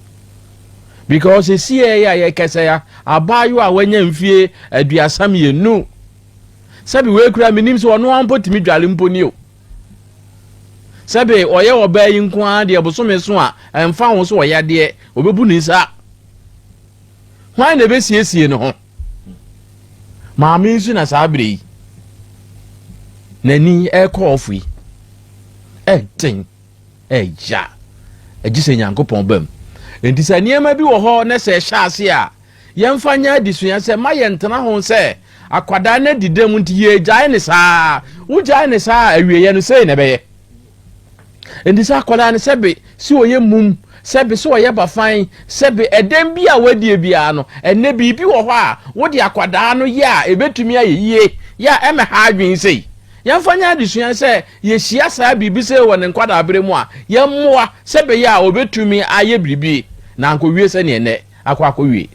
Because esi yɛ a yɛkɛsɛ ya, abaayewa a wanya mfie 32, sɛbi wei kura menim sɛ ɔno ara mpo tumi dwale mpo ni o. Sɛbe ɔyɛ ɔbaa yi nko ara deɛ bosome so a, ɛmfa ho sɛ ɔyɛ adeɛ, ɔbɛbu ne nsa. Hwan na ɛbɛsiesie ne ho? Maame nso na saa berɛ yi, n'ani ɛrekɔ ɔfo yi, ɛden, ɛya, ɛgye sɛ Nyankopɔn ba mu. Enti sɛ nneɛma bi wɔ hɔ na sɛ ɛhyɛ ase a, Yɛmfa nyɛ adesua sɛ mma yɛntena ho sɛ akwadaa no adi dɛm nti yɛregyae no saa. Wogyae no saa a, awieeɛ no sei na ɛbɛyɛ. Enti sɛ akwadaa no sɛbe sɛ ɔyɛ mum, sɛbe sɛ ɔyɛ bafan, sɛbe ɛdɛm bi a wadie biara no, ɛnnɛ biribi wɔ hɔ a wode akwadaa no yɛ a ɛbɛtumi ayɛ yie, yɛ a ɛmmɛha adwene sei. Yɛmfa nyɛ adesua sɛ yɛhyia saa biribi sei wɔ ne nkwadaaberɛ mu a, yɛmmoa sɛ ɛbɛyɛ a ɔbɛtumi ayɛ biribi na ankɔwie sɛdeɛ ɛnnɛ akɔ akɔwie.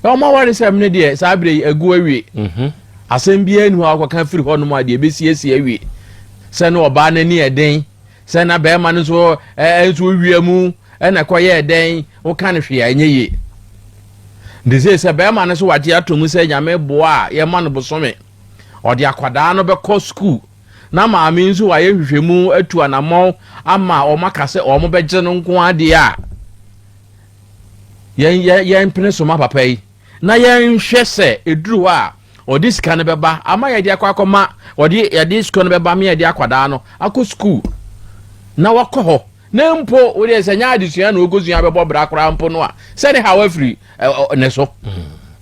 Na wɔn awaresɛm no deɛ saa berɛ yi agu awie. Mhm. Asɛm biara nni hɔ a wɔkɔka firi hɔnom a deɛ ɛbɛsiesie awie. Sɛ na ɔbaa no ani yɛ den, sɛ na bɛrima no nso nso wia mu ɛna ɛkɔyɛɛ dɛn, woka no hwee a ɛnyɛ yie. Nti sɛ sɛ bɛrima no nso wagye ato mu sɛ Nyame boa a yɛma no bosome, ɔde akwadaa no bɛkɔ sukuu na maame nso wayɛ nhwehwɛmu atu anammɔn ama wɔn aka sɛ wɔn bɛgye no nko adeɛ a, yɛn yɛn yɛn mpene so ma papa yi na yɛnhwɛ sɛ eduru hɔ a ɔde sika no bɛba ama yɛde akɔ akɔma ɔde yɛde sika no bɛba ama yɛde akwadaa no akɔ sukuu na wakɔ hɔ na mpo wodeɛ sɛ nyɛ adesua na ɔkɔsua bɛbɔ bra koraa mpo no a sɛne haw afiri ne so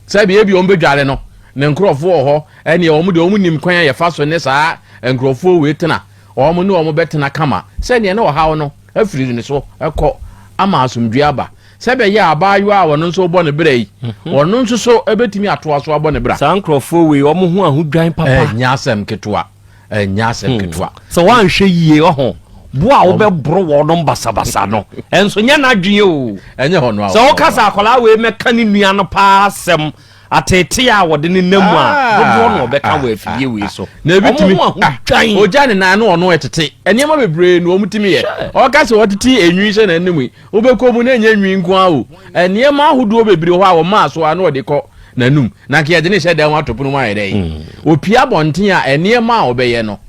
sɛbi ebi wɔn bɛdware no ne nkurɔfoɔ wɔ hɔ ɛneɛ wɔn deɛ wɔn nim kwan a yɛfa so ne saa nkurɔfoɔ wei tena wɔn ne wɔn bɛtena kama sɛdeɛ ne ɔhaw no afiri ne so kɔ ama asomdwoeɛ aba Sɛ ɛbɛyɛ a abaayewa a ɔno nso rebɔ ne bra yi, ɔno nso so bɛtumi atoa so abɔ ne bra. Saa nkurɔfoɔ wei, wɔn ho ahodwan papa. Ɛnyɛ asɛm ketewa. Ɛnyɛ asɛm ketewa. Sɛ woanhwɛ yie, ɔho, bo a wobɛboro wɔnom basabasa no, ɛnso nyɛ n'adwene o. Ɛnyɛ hɔ no a. Sɛ woka sɛ akwadaa wei mɛka ne nua no paa asɛm, ateetee a wɔde ne nam mu a, dodoɔ na ɔbɛka wɔ afidie wei so. Na ebi tumi Wɔn ho ahodwan. Ogya ne nan no ɔno ɛtete. Nneɛma bebree na wɔn tumi yɛ. Ɔka sɛ ɔtete enwi hyɛ n'anim yi, Wobɛkɔ mu na ɛnyɛ nwi nko ara o, nneɛma ahodoɔ bebree wɔ hɔ a wɔmaa so a na ɔde kɔ n'anum. Na anka yɛde no hyɛ dan mu ato pono mu ayɛ dɛn? Ɔpue abɔnten a, nneɛma a ɔbɛyɛ no,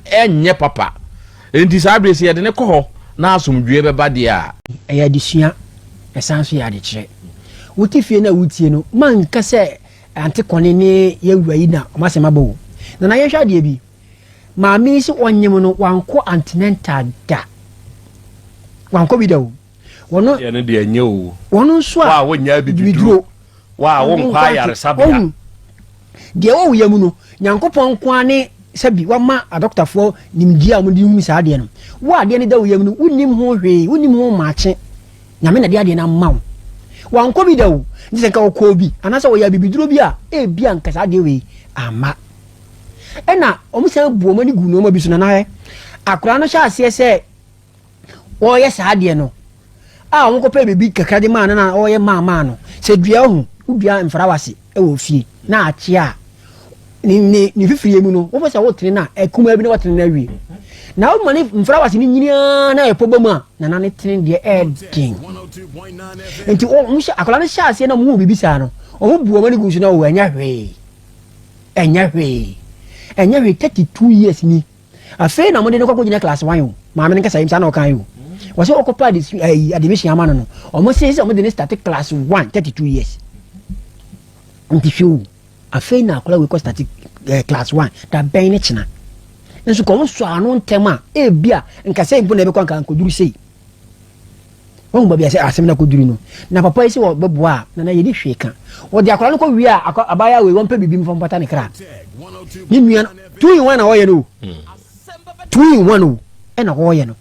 ɛnyɛ papa. Enti saa berɛ yi, sɛ yɛde no kɔ hɔ na asomdwoeɛ bɛba deɛ a. Ɛyɛ adesua, ɛsan nso yɛ adekyerɛ. Wote fie no a wotie no, manka sɛ Ante Kɔne ne yɛn wura yi na wɔn asɛm abɔ o. Nana yɛnhwɛ adeɛ bi. Maame yi sɛ ɔnyem no wankɔ antenatal da. Wankɔ bi da o. Wɔno. Deɛ no deɛ nyɛ o. Wɔno nso a. Wa a wonnya abibiduro. Wa a wonkɔ ayaresabea. Ohun. Deɛ ɛwɔ wo yam no, Nyankopɔn nko ara ne sɛbi wama adɔkotafoɔ nimdeɛ a wɔde hunu saa adeɛ no. Wo a adeɛ no da wo yam no, wonnim ho hwee, wonnim ho maakye. Nyame na de adeɛ no ama wo. Wankɔ bi da o. Nti sɛ nka ɔkɔɔ bi anaasɛ ɔyɛ abibiduro bi a, ebia nka saa adeɛ wei amma. Ɛna wɔn san bu wɔn ani gu nneɛma bi so nana hɛ akwadaa no hyɛ aseɛ sɛ wɔreyɛ saa adeɛ no a wɔn kɔpɛ biribi kakra de maa no na ɔreyɛ maa maa no sɛ dua ho wodua mfrawase wɔ fie na akye a ne ne ne fifirie mu no wopɛ sɛ wotene no a ɛkumaa bi na watene no awie na woma ne mfrawase no nyinaa na ɛpɔ ba mu a nana ne tene deɛ ɛden nti wɔn hyɛ akwadaa no hyɛ aseɛ na wɔn hu biribi saa no wɔn bu wɔn ani gu so na wɔn anya hwee. Ɛnyɛ hwee. Ɛnyɛ hwee 32 years ni. Afei na wɔde no kɔkɔ gyina class 1 o. Maame no nkasa yim saa na ɔkan o. Wɔsɛ wɔkɔpɛ adesu ayi admission ama no no. Wɔn se sɛ wɔde no start class 1 32 years. Nti hwɛ o. Afei na akwadaa wei kɔ start eh, class 1 da bɛn ne kyena. Nso kɔ wɔn sɔ ano ntɛm a ebia nkasa mpo na ɛbɛkɔ anka nkoduru sei. Wahu baabi a sɛ asɛm no akɔduru no. Na papa yi sɛ wɔbɛboa a, nana yɛni hwee ka. Wɔde akwadaa no kɔ wie a, abaayewa wei wɔmpɛ biribi mfa mpata ne kra. Ne nua no, two in one na wɔyɛ no o. Two in one o, ɛna wɔyɛ no.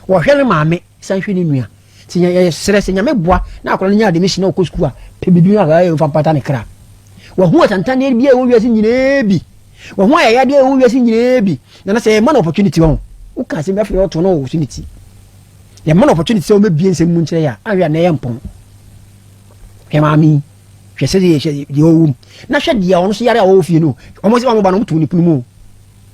Wɔhwɛ ne maame, san hwɛ ne nua. Sɛ yɛsrɛ sɛ Nyame boa na akwadaa no nya admission na ɔkɔ sukuu a, pɛ biribi na akwadaa yi mfa mpata ne kra. Wahu atantanneɛ bi a ɛwɔ wiase nyinaa bi. Wahu ayayadeɛ a ɛwɔ wiase nyinaa bi. Nana sɛ yɛma no opportunity wɔn, woka asɛm bi afei ɔto no wɔ so ne ti. Yɛma no opportunity sɛ ɔmɛbie nsɛm mu nkyerɛ yɛ a, anhwɛ a na ɛyɛ mpɔn. Hwɛ maame yi, hwɛ sɛ deɛ hwɛ deɛ ɔwɔ mu. Na hwɛ deɛ ɔno nso yare a ɔwɔ fie no, wɔn sɛ wɔn ba no wɔn to ne pono mu o.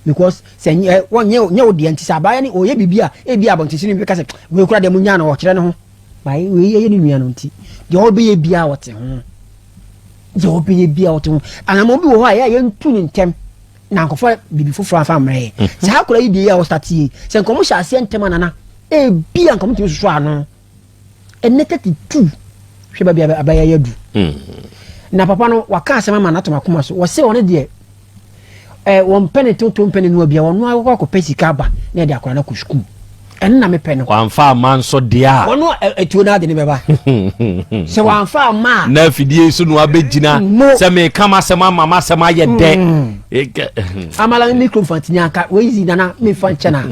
Because sɛ nyɛ wɔnyɛ nyɛ wo deɛ nti sɛ abaayewa no ɔyɛ biribi a ebi abɔntesini bi bɛka sɛ wei kora deɛ mo nyaa no ɔkyerɛ ne ho. Bae wei ɛyɛ ne nua no nti deɛ ɔbɛyɛ biara ɔte ho. Deɛ ɔbɛyɛ biara ɔte ho. Anamɔ bi wɔ hɔ a ɛyɛ a yɛntu ne ntɛm. na nkɔfa biribi foforɔ afa mmerɛ yɛ mhm. saa akwadaa yi deɛ yi a ɔstate yi sɛ nkɔmɔ hyɛ aseɛ ntɛm anana ebi a nkɔmɔ tumi soso ano ɛnɛ 32 hwɛ baabi a abɛyɛ yɛ du mhm. na papa no waka asɛm ama n'atom akoma so wɔsɛ ɔno deɛ ɛɛ wɔn pɛ ne toto mpɛ ne nua bia wɔn akɔ akɔpɛ sika aba na yɛde akwadaa no akɔ sukuu ɛno na mepɛ no. Wamfa amma nso deɛ a. Wɔn atuo no ade ne bɛba. Sɛ wamfa amma a. Na afidie yi so na wabɛgyina sɛ meka m'asɛm ama m'asɛm ayɛ dɛ. Mm. Amala ne kurom fantini anka wei zi nana mefa nkyɛn a.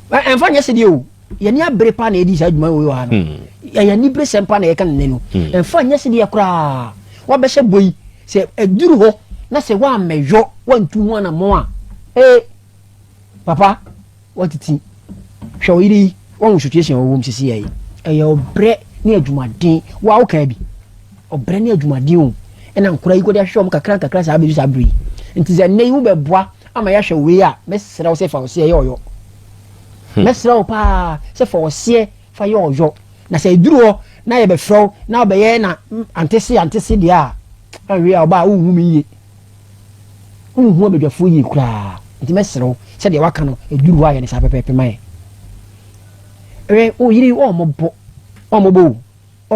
Ɛmfa nyɛ sɛdeɛ o. Yɛne abere pa na yɛdi saa adwuma wei wɔ ha no. Hmm. Yɛyɛ anibere sɛm pa na yɛka ne no. Hmm. Ɛmfa nyɛ sɛdeɛ koraa. Wabɛhyɛ bɔ yi sɛ ɛduru hɔ na sɛ woammɛyɔ woantu ho anammɔn a ee Papa, watiti. Hwɛ wo yere yi, wahu situation a ɔwɔ mu sisi yi. Ɛyɛ ɔbrɛ ne adwumaden. Wo a wokaa bi. Ɔbrɛ ne adwumaden o. Ɛna nkora yi kɔde ahwehwɛ wɔn kakra nkakra saa abɛdu saa bere yi. Nti sɛ nnɛ yi wobɛboa ama yɛahwɛ wei a, mɛsrɛ wo sɛ fa ɔseɛ yɛ ɔyɔ. Hmm. Mɛsrɛ wo paa sɛ fa ɔseɛ fa yɛ ɔyɔ. Na sɛ ɛduru hɔ na yɛbɛfrɛ wo na wobɛyɛ na antese antese deɛ a, anhwɛ a ɔbaa wonhu me yie. Wonhu abadwafoɔ yie koraa, nti mɛsrɛ wo sɛ deɛ waka no ɛduru hɔ a yɛ no saa pɛpɛɛpɛ ma yɛn. Hwɛ wo yere yi ɔmmɔbɔ, ɔmmɔbɔ o,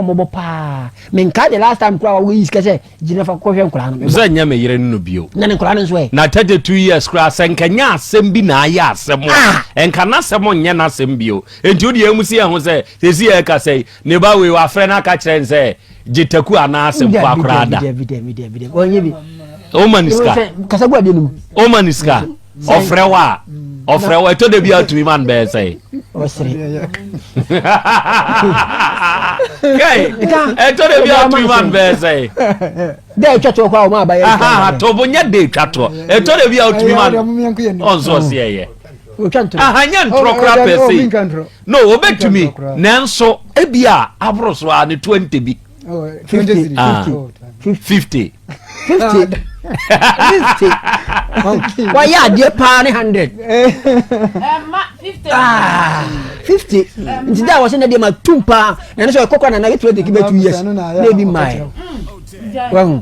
Ɔmmɔbɔ paa. Menkae the last time koraa a woyi sika sɛ gyina fa kɔhwɛ nkwadaa no. Sɛ nyɛ me yere no bio. Na ne nkwadaa no nso ɛ. Na 32 years koraa sɛ nka nyɛ asɛm bi na ayɛ asɛm a, ah! nka n'asɛm nyɛ n'asɛm bio. Enti wo deɛ emu si yɛn ho sɛ sɛsi yɛ ɛka sɛ ne ba wei wafrɛ no aka kyerɛ no sɛ gye taku anaa asɛmfua koraa da. Woma ne sika. Kasa gu adeɛ no mu. Woma ne sika. Ɔfrɛ wo a ɔfrɛ wo ɛtɔ da bi a tumi ma no bɛyɛ sɛ. Kai ɛtɔ da bi a tumi ma no bɛyɛ sɛ. Dɛ etwa toɔ koraa wɔn abayɛ. Aha to bo nyɛ de etwa toɔ ɛtɔ da bi a tumi ma no ɔnso ɔsi ɛyɛ. Aha nyɛ ntorɔ koraa pɛ se no obetumi nanso ebi a aboro so a ne 20 bi. 50 50 50 50 wayɛ adeɛ paa ne 100 50 nti da a wɔsɛ na deɛ ma tum paa na ne sɛ ɔkɔkɔ na na yɛtumi de kibɛ 2 years na ebi mmae wahu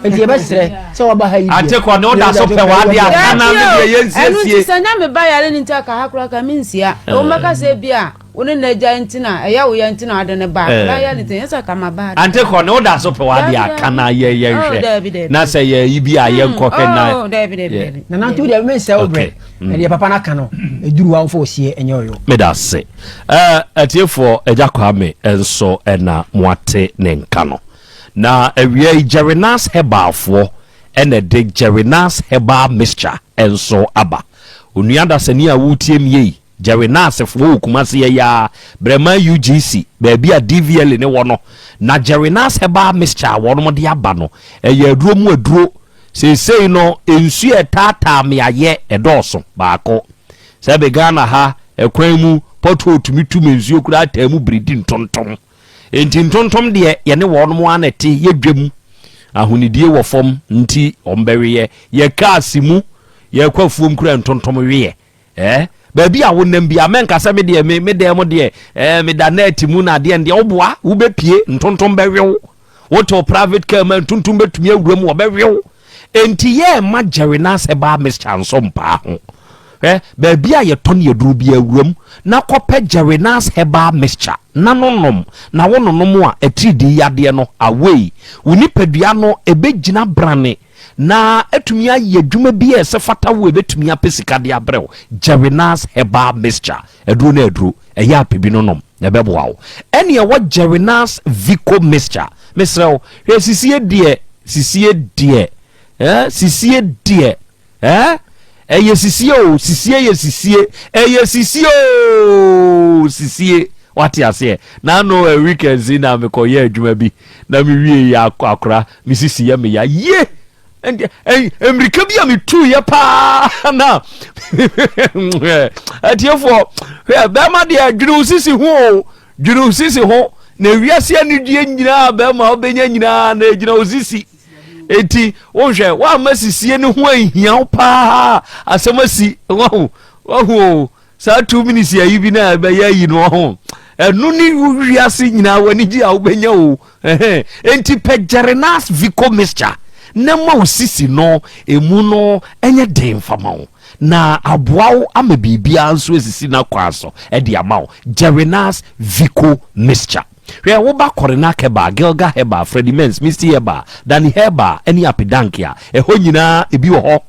nti yɛbɛsrɛ sɛ waba ha yi deɛ ate kɔ ne woda so pɛ w'adeɛ aka na me deɛ yɛnsiesie ɛno nti sɛ nya me ba yare ne nti aka ha koraa ka mensia wɔmmɛka sɛ bi a Wo ne n'agya nti na ɛyɛ wo ya nti na ade no ba. Akwadaa yɛ ne ti ɛsɛ ka ma ba. Ante kɔ ne woda so pɛ wade aka na yɛ yɛ nhwɛ na sɛ yɛ yi bi a yɛ nkɔ hwɛ na. Daabi daabi daabi. Nana nti wo deɛ me nsɛ wo brɛ. Na deɛ papa no aka no ɛduru hɔ a womfa osie ɛnyɛ ɔyɔ. Meda ase. Ɛɛ atiefoɔ Agya Kwame nso ɛna moate ne nka no. Na awia yi Jerrynas Herbalfoɔ ɛna ɛde Jerrynas Herbal Mixture nso aba. Onua dasani a woretie me yi, Jerry Nursefoɔ wɔ Kumasi yɛ yaa, Brɛman UGC, baabi a DVLA no wɔ no, na Jerry Nurse Herbal Mixture a wɔnom de aba no, ɛyɛ aduro mu aduro. Seesei no, nsuo a ɛtaataa mmeaeɛ ɛdɔɔso, baako. Sɛbe Ghana ha, ɛkwan mu, pothole tumi tu ma nsuo koraa taa mu biridi ntontom. Enti ntontom deɛ, yɛne wɔnom ara na ɛte, yɛ dwam. Ahonidie wɔ fam nti, wɔbɛweɛ. Yɛ cars mu, yɛkɔ afuom koraa ntontom weɛ. Eh, baabi a wonam bia mɛnka sɛ me deɛ me me dan mu deɛ eh, meda net mu na adeɛ ndeɛ woboa wobɛpie ntontom bɛwew wote private car ma ntontom bɛtumi awura mu wɔbɛwew enti yɛ ma Jerry Nas herbal mixture nso mpaa ho eh, baabi a yɛtɔ ne aduro bi awuram na kɔpɛ Jerry Nas herbal mixture na no nom na wo nonom a atiridii yadeɛ no away wo nipadua no ɛbɛgyina brane na atumi ayɛ adwuma bi a ɛsɛ fata wo a ɛbɛtumi apɛ sika de abrɛ wo. Jerinas Herbal Mixture, aduro no aduro, ɛyɛ apɛ bi no nom na ɛbɛboa wo. Ɛne ɛwɔ Jerinas Vico Mixture, mesrɛ wo, hwɛ sisie deɛ, sisie deɛ, eh, sisie deɛ, eh, ɛyɛ sisie o, sisie yɛ sisie, ɛyɛ sisie o, sisie. Wate aseɛ? Na ano eh, weekends yi na mekɔyɛ adwuma bi na mewie yɛ akora me sisi yɛ me ya yie mmirika bi a metuiɛ paa na atiefoɔ hwɛ bɛrima deɛ dwene wo sisi ho o dwene wo sisi ho na wiase anigyeɛ nyinaa bɛrima wobɛnya nyinaa na ɛgyina wo sisi enti wohwɛ woamma sisie no ho anhia wo paa asɛm asi wahu wahu o Saa 2 minutes ayi bi na ɛbɛyɛ ayi no ɔho. Ɛno ne wiase nyinaa w'ani gye a wobɛnya o. Enti pɛ Jerenas Vico mixture na ma wo sisi no emu no ɛnyɛ den fa ma wo na aboa wo ama biribiara nso asisi n'akwan so de ama wo. Jerenas Vico mixture. Hwɛ, woba Korinak Herbal, Gilga Herbal, Freddie Mens, Misty Herbal, Danny Herbal ne Apidank a, ɛhɔ nyinaa ebi wɔ hɔ.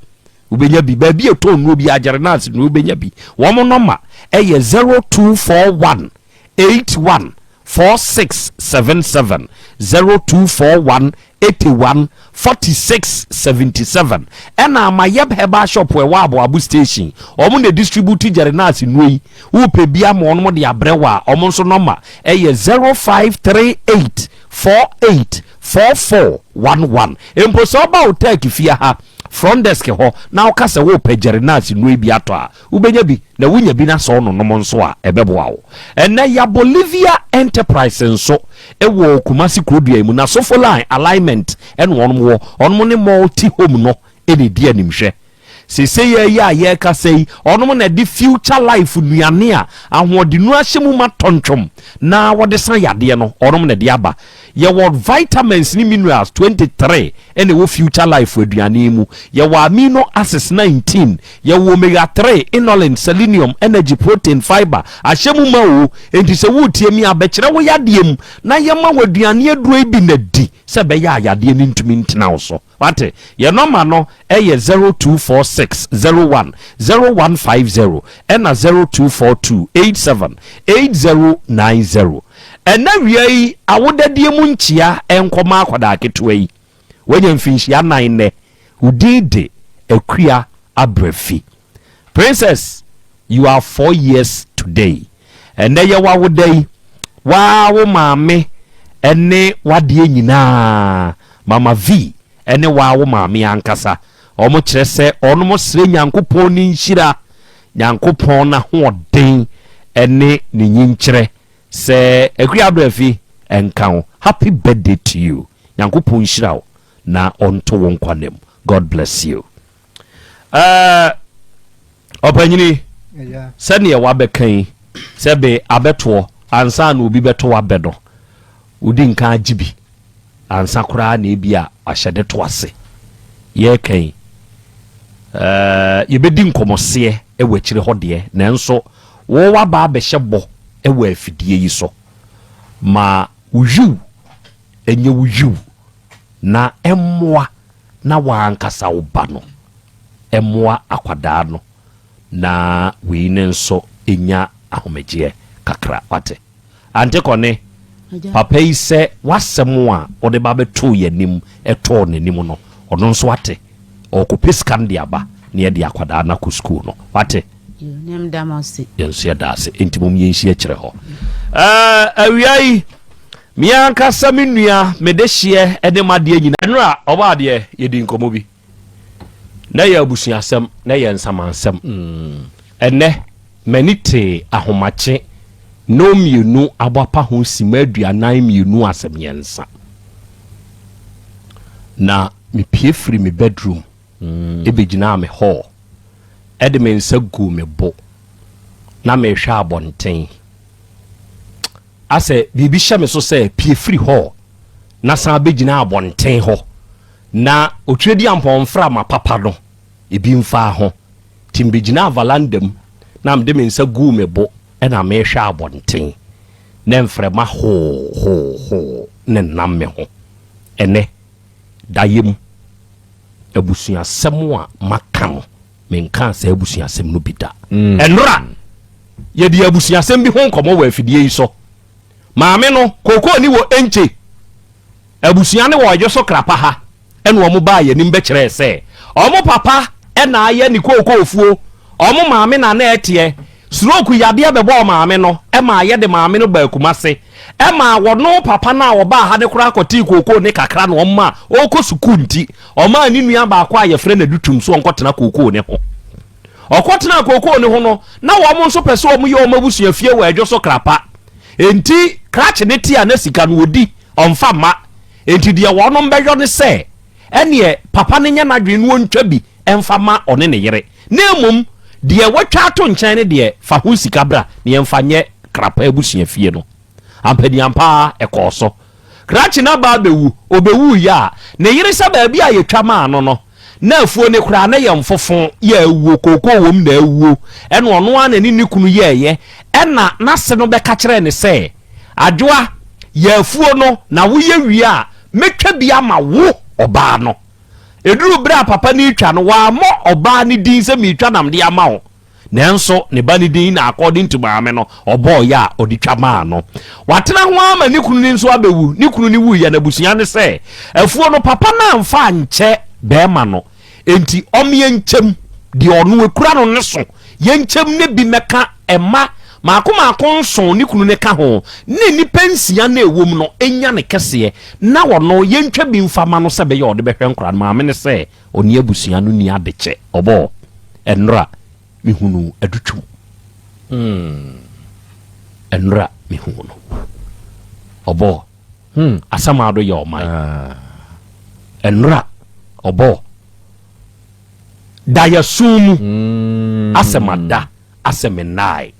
Wobɛnya bi. Baabi a ɛtɔn nnuro biara, Gyerɛnas nnuro wobɛnya bi. Wɔn nɔma yɛ 0241 81 4677, 0241 81 46 77. Ɛna Amayɛb Herbal Shop ɛwɔ Aboabo Station, wɔn na distribute Gyerɛnas nnuro yi. Wopɛ bi ama wɔn de abrɛ wo a, wɔn nso nɔma yɛ 0538 48 4411. Mpo sɛ woba wo Turkey fie ha, front desk hɔ na woka sɛ worepɛ Jerinas nnuro yi bi atɔ a, wobɛnya bi, na wonya bi na sɛ wononom nso a, ɛbɛboa wo. Ɛnnɛ, ya Bolivia Enterprise nso wɔ Kumasi kurodua yi mu, na Sofoline Alignment na wɔnom wɔ. Wɔnom ne Multi Home no na ɛdi animhwɛ. Seesei ara yi a yɛrekasa yi, wɔnom na ɛde Future Life nnuane a ahoɔdennuro ahyɛ mu ma tɔntwom na wɔde sa yadeɛ no, wɔnom na ɛde aba. Yɛwɔ vitamins ne minerals 23 na ɛwɔ Future Life aduane yi mu. Yɛwɔ amino acids 19, yɛwɔ omega 3, inulin, selenium, energy, protein, fiber ahyɛ mu ma o. Enti sɛ woretie me a, bɛkyerɛ wo yadeɛ mu na yɛma wo aduane aduro yi bi na di sɛ ɛbɛyɛ a yadeɛ no ntumi ntena wo so. Wate? Yɛn nɔma no yɛ 0246 01 0150 ɛna 0242 87 8090. Ɛnnɛ awia yi, awodadie mu nkyea nkɔma akwadaa ketewa yi. Wanya mfinhyia nan nnɛ. Wo din de Akua Abrafi. Princess, you are 4 years today. Ɛnnɛ yɛ w'awoda yi, woaa wo maame ne w'adeɛ nyinaa, Mama V ne woaa wo maame ankasa, wɔn kyerɛ sɛ wɔnom srɛ Nyankopɔn ne nhyira, Nyankopɔn n'ahoɔden ne ne nyinkyerɛ sɛ Akua Abrafi nka wo. Happy birthday to you. Nyankopɔn nhyira wo na ɔnto wo nkwa nna mu. God bless you. Ɛɛ ɔpanyini sɛdeɛ wabɛka yi sɛ be abɛtoɔ ansa na obi bɛto wabɛ no wodi nka agye bi ansa koraa na ebi a ahyɛde to ase yɛreka yi ɛɛ yɛbɛdi nkɔmɔseɛ wɔ akyire hɔ deɛ nanso wo waba abɛhyɛ bɔ wɔ afidie yi so ma wo yiw ɛnyɛ wo yiw na ɛmmoa na w'ankasa wo ba no mmoa akwadaa no na wei no nso nya ahomegyeɛ kakra wate. Ante Kɔne, papa yi sɛ w'asɛm a wode ba bɛtoo yɛn anim tɔɔ n'anim no ɔno nso ate, ɔrekɔpɛ sika no de aba na yɛde akwadaa no akɔ sukuu no wate. Yɛn nso yɛda ase enti mom yɛnhyia kyerɛ hɔ. Ɛɛ awia yi Me ankasa me nua, me dehyeɛ ne m'adeɛ nyinaa. Nnora, ɔbɔ adeɛ, yɛdi nkɔmmɔ bi. Na ɛyɛ abusuasɛm, na ɛyɛ nsamansɛm. Ɛnnɛ, m'ani tee ahomakye nnɔnmienu aboapa ho simma 42 asɛ mmiɛnsa. Na mepue firii me bedroom bɛgyinaa me hall de me nsa guu me bo na merehwɛ abɔnten. Asɛ biribi hyɛ me so sɛ pue firi hɔ na san bɛgyina abɔnten hɔ na Otwereduampɔn mframa papa no ebi mfaa ho. Nti mebɛgyinaa valanda mu na mede me nsa guu me bo na merehwɛ abɔnten na mframa hoo hoo hoo nenam me ho. Ɛnnɛ, dayɛ mu abusuasɛm a maka no, Menkaa saa abusuasɛm no bi da. Ɛnora, yɛdii abusuasɛm bi ho nkɔmmɔ wɔ afidie yi so. Maame no, kookoo ni wɔ Enche. Abusua no wɔ Ɔdwoso Krapa ha. Ɛna wɔn baa yɛn anim bɛkyerɛɛ sɛ wɔn papa na ayɛ ne kookoofuo, wɔn maame na na ɛteɛ. Stroke yadeɛ bɛbɔɔ maame no maa yɛde maame no baa Kumase. Ɛmaa wɔno papa no a ɔbaa ha no koraa kɔtee kookoo ne kakra na ɔma ɔrekɔ sukuu nti, ɔmaa ne nua baako a yɛfrɛ no Adutum so ɔnkɔtena kookoo no ho. Ɔkɔtenaa kookoo no ho no, na wɔn nso pɛ sɛ wɔyɛ wɔn abusua fie wɔ Adwo so Krapa. Enti krakye no te a na sika no ɔdi, ɔmfa mma. Enti deɛ wɔnom bɛyɔ ne sɛ, ɛneɛ papa no nyɛ n'adwene na ɔntwa bi mfa ma ɔne ne yere, na mmom deɛ watwa ato nkyɛn no deɛ, fa ho sika bra na yɛmfa nyɛ Krapa abusua fie no. Ampaniampa ara, ɛkɔɔ so. Krakye no aba abɛwu, ɔbɛwuiɛ a, ne yere sɛ baabi a yɛtwa maa no no, na afuo no koraa na yɛ mfofo, yɛ awuo, kookoo wɔ mu na awuo, ɛna ɔno ara na ne ne kunu yɛeɛ, ɛna n'ase no bɛka kyerɛɛ no sɛ, Adwoa, yɛ afuo no, na woyɛ wie a, mɛtwa bi ama wo ɔbaa no. Ɛduruu berɛ a papa no retwa no, wammɔ ɔbaa no din sɛ meretwa nam de ama wo. Nanso ne ba no din na according to maame no, ɔbɔeɛ a ɔde twa maa no. Watena ho ara ma ne kunu no nso abɛwu. Ne kunu no wuiɛ no, abusua no sɛ afuo no papa no amfa ankyɛ barima no, enti ɔmeɛ nkyɛm deɛ ɔno ɛkura no no so, yɛnkyɛm ne bi mmɛka mma maako maako nson ne kunu no ka ho, ne nnipa nsia no a ɛwɔ mu no nya ne kɛseɛ, na ɔno yɛntwa bi mfa ma no sɛ ɛbɛyɛ a ɔde bɛhwɛ nkwadaa no. Maame no sɛ ɔne abusua no nni adekyɛ. Ɔbɔɔ ɛnora mehunuu adutwum. Ɛnora mehuu no. Ɔbɔɔ Asamado yɛ ɔman. Ɛnora ɔbɔɔ. Daeɛso mu asɛ mada asɛ mennae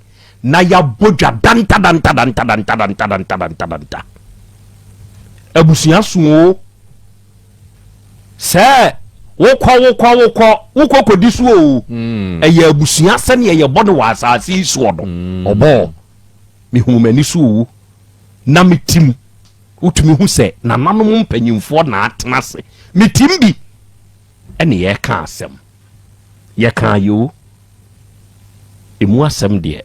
na yɛabɔ dwa dantadantadantadantadantadantadanta. Abusua so o. Sɛ wokɔ wokɔ wokɔ wokɔ kɔdi so o. Ɛyɛ abusua sɛdeɛ yɛbɔ no wɔ asase yi soɔ no. Ɔbɔɔ mehuu m'ani so o na metim wotumi hu sɛ nananom mpanyimfoɔ na atena ase metim bi. Ɛne yɛreka asɛm. Yɛkaa yoo. Emu asɛm deɛ,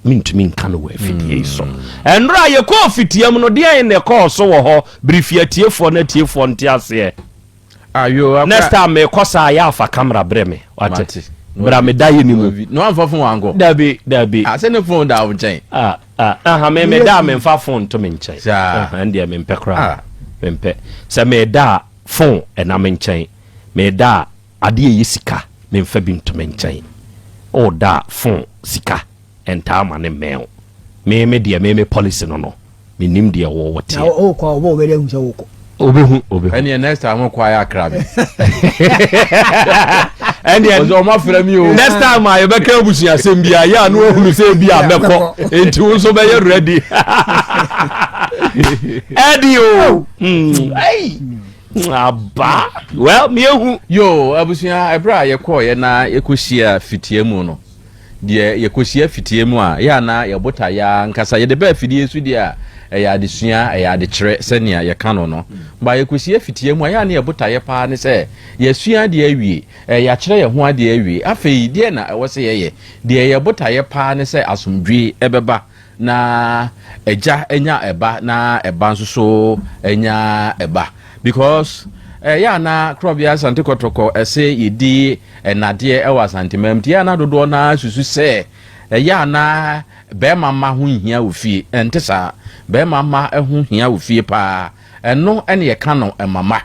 mentumi nka no wɔ afidie yi so. Ɛnora a yɛkɔɔ fitiam no, deɛn na ɛkɔɔ so wɔ hɔ? Birifi atiefoɔ na atiefoɔ nte aseɛ. Ayo, Next time mekɔ saa yɛ afa camera brɛ me. Wate? Bra me da yɛ ni mu. Na wamfa phone ankɔ? Dabi, dabi. Ah, sɛ ne phone da wo nkyɛn. Ah, ah, aha, me me da a memfa phone nto me nkyɛn. Saa. Aha, ɛndeɛ mempɛ koraa. Ah. Mempɛ. Sɛ meda a, Phone ɛna me nkyɛn Meda a adeɛ ɛyɛ sika Memfa bi nto me nkyɛn Oh da a phone sika Ɛntaa ma ne mmɛn wo Me me deɛ me me policy no no Mennim deɛ wo wo Na teɛ wokɔ a ɔbɔ ɔbɛde ahu sɛ wokɔ. Obehu obehu. Ɛneɛ next time wokɔ ayɛ akra me. Ɛneɛ Ɔsɛ ɔmo afrɛ mi o. Next time a yɛbɛka abusuasɛm bi a yɛ a na wahunu sɛ ebi a mɛkɔ enti wo nso bɛyɛ ready. Ɛde o. Mm. Aba. Well, mehu. Yo, abusua, ɛberɛ a yɛkɔɔeɛ na yɛkɔhyia fitia mu no, deɛ yɛkɔhyia fitia mu a, yɛ a na yɛbotaeɛ ara ankasa, yɛde ba afidie so deɛ a, ɛyɛ adesua, ɛyɛ adekyerɛ sɛnea yɛka no no. Ba yɛkɔhyia fitia mu a, yɛ a na yɛbotaeɛ paa ne sɛ, yɛasua adeɛ awie, yɛakyerɛ yɛn ho adeɛ awie, afei deɛ na ɛwɔ sɛ yɛyɛ? Deɛ yɛbotaeɛ paa ne sɛ asomdwoeɛ bɛba na agya anya ɛba na ɛba nso so anya ɛba because ɛyɛ eh, ana korɔbea asante kɔtɔkɔ ɛsɛ yɛdi ɛnadeɛ ɛwɔ asanteman mu nti yɛ ana dodoɔ no ara susu sɛ ɛyɛ ana bɛrima mma ho nhia wɔ fie ɛnte saa bɛrima mma ho hia wɔ fie paa ɛno ɛne yɛka no ɛmama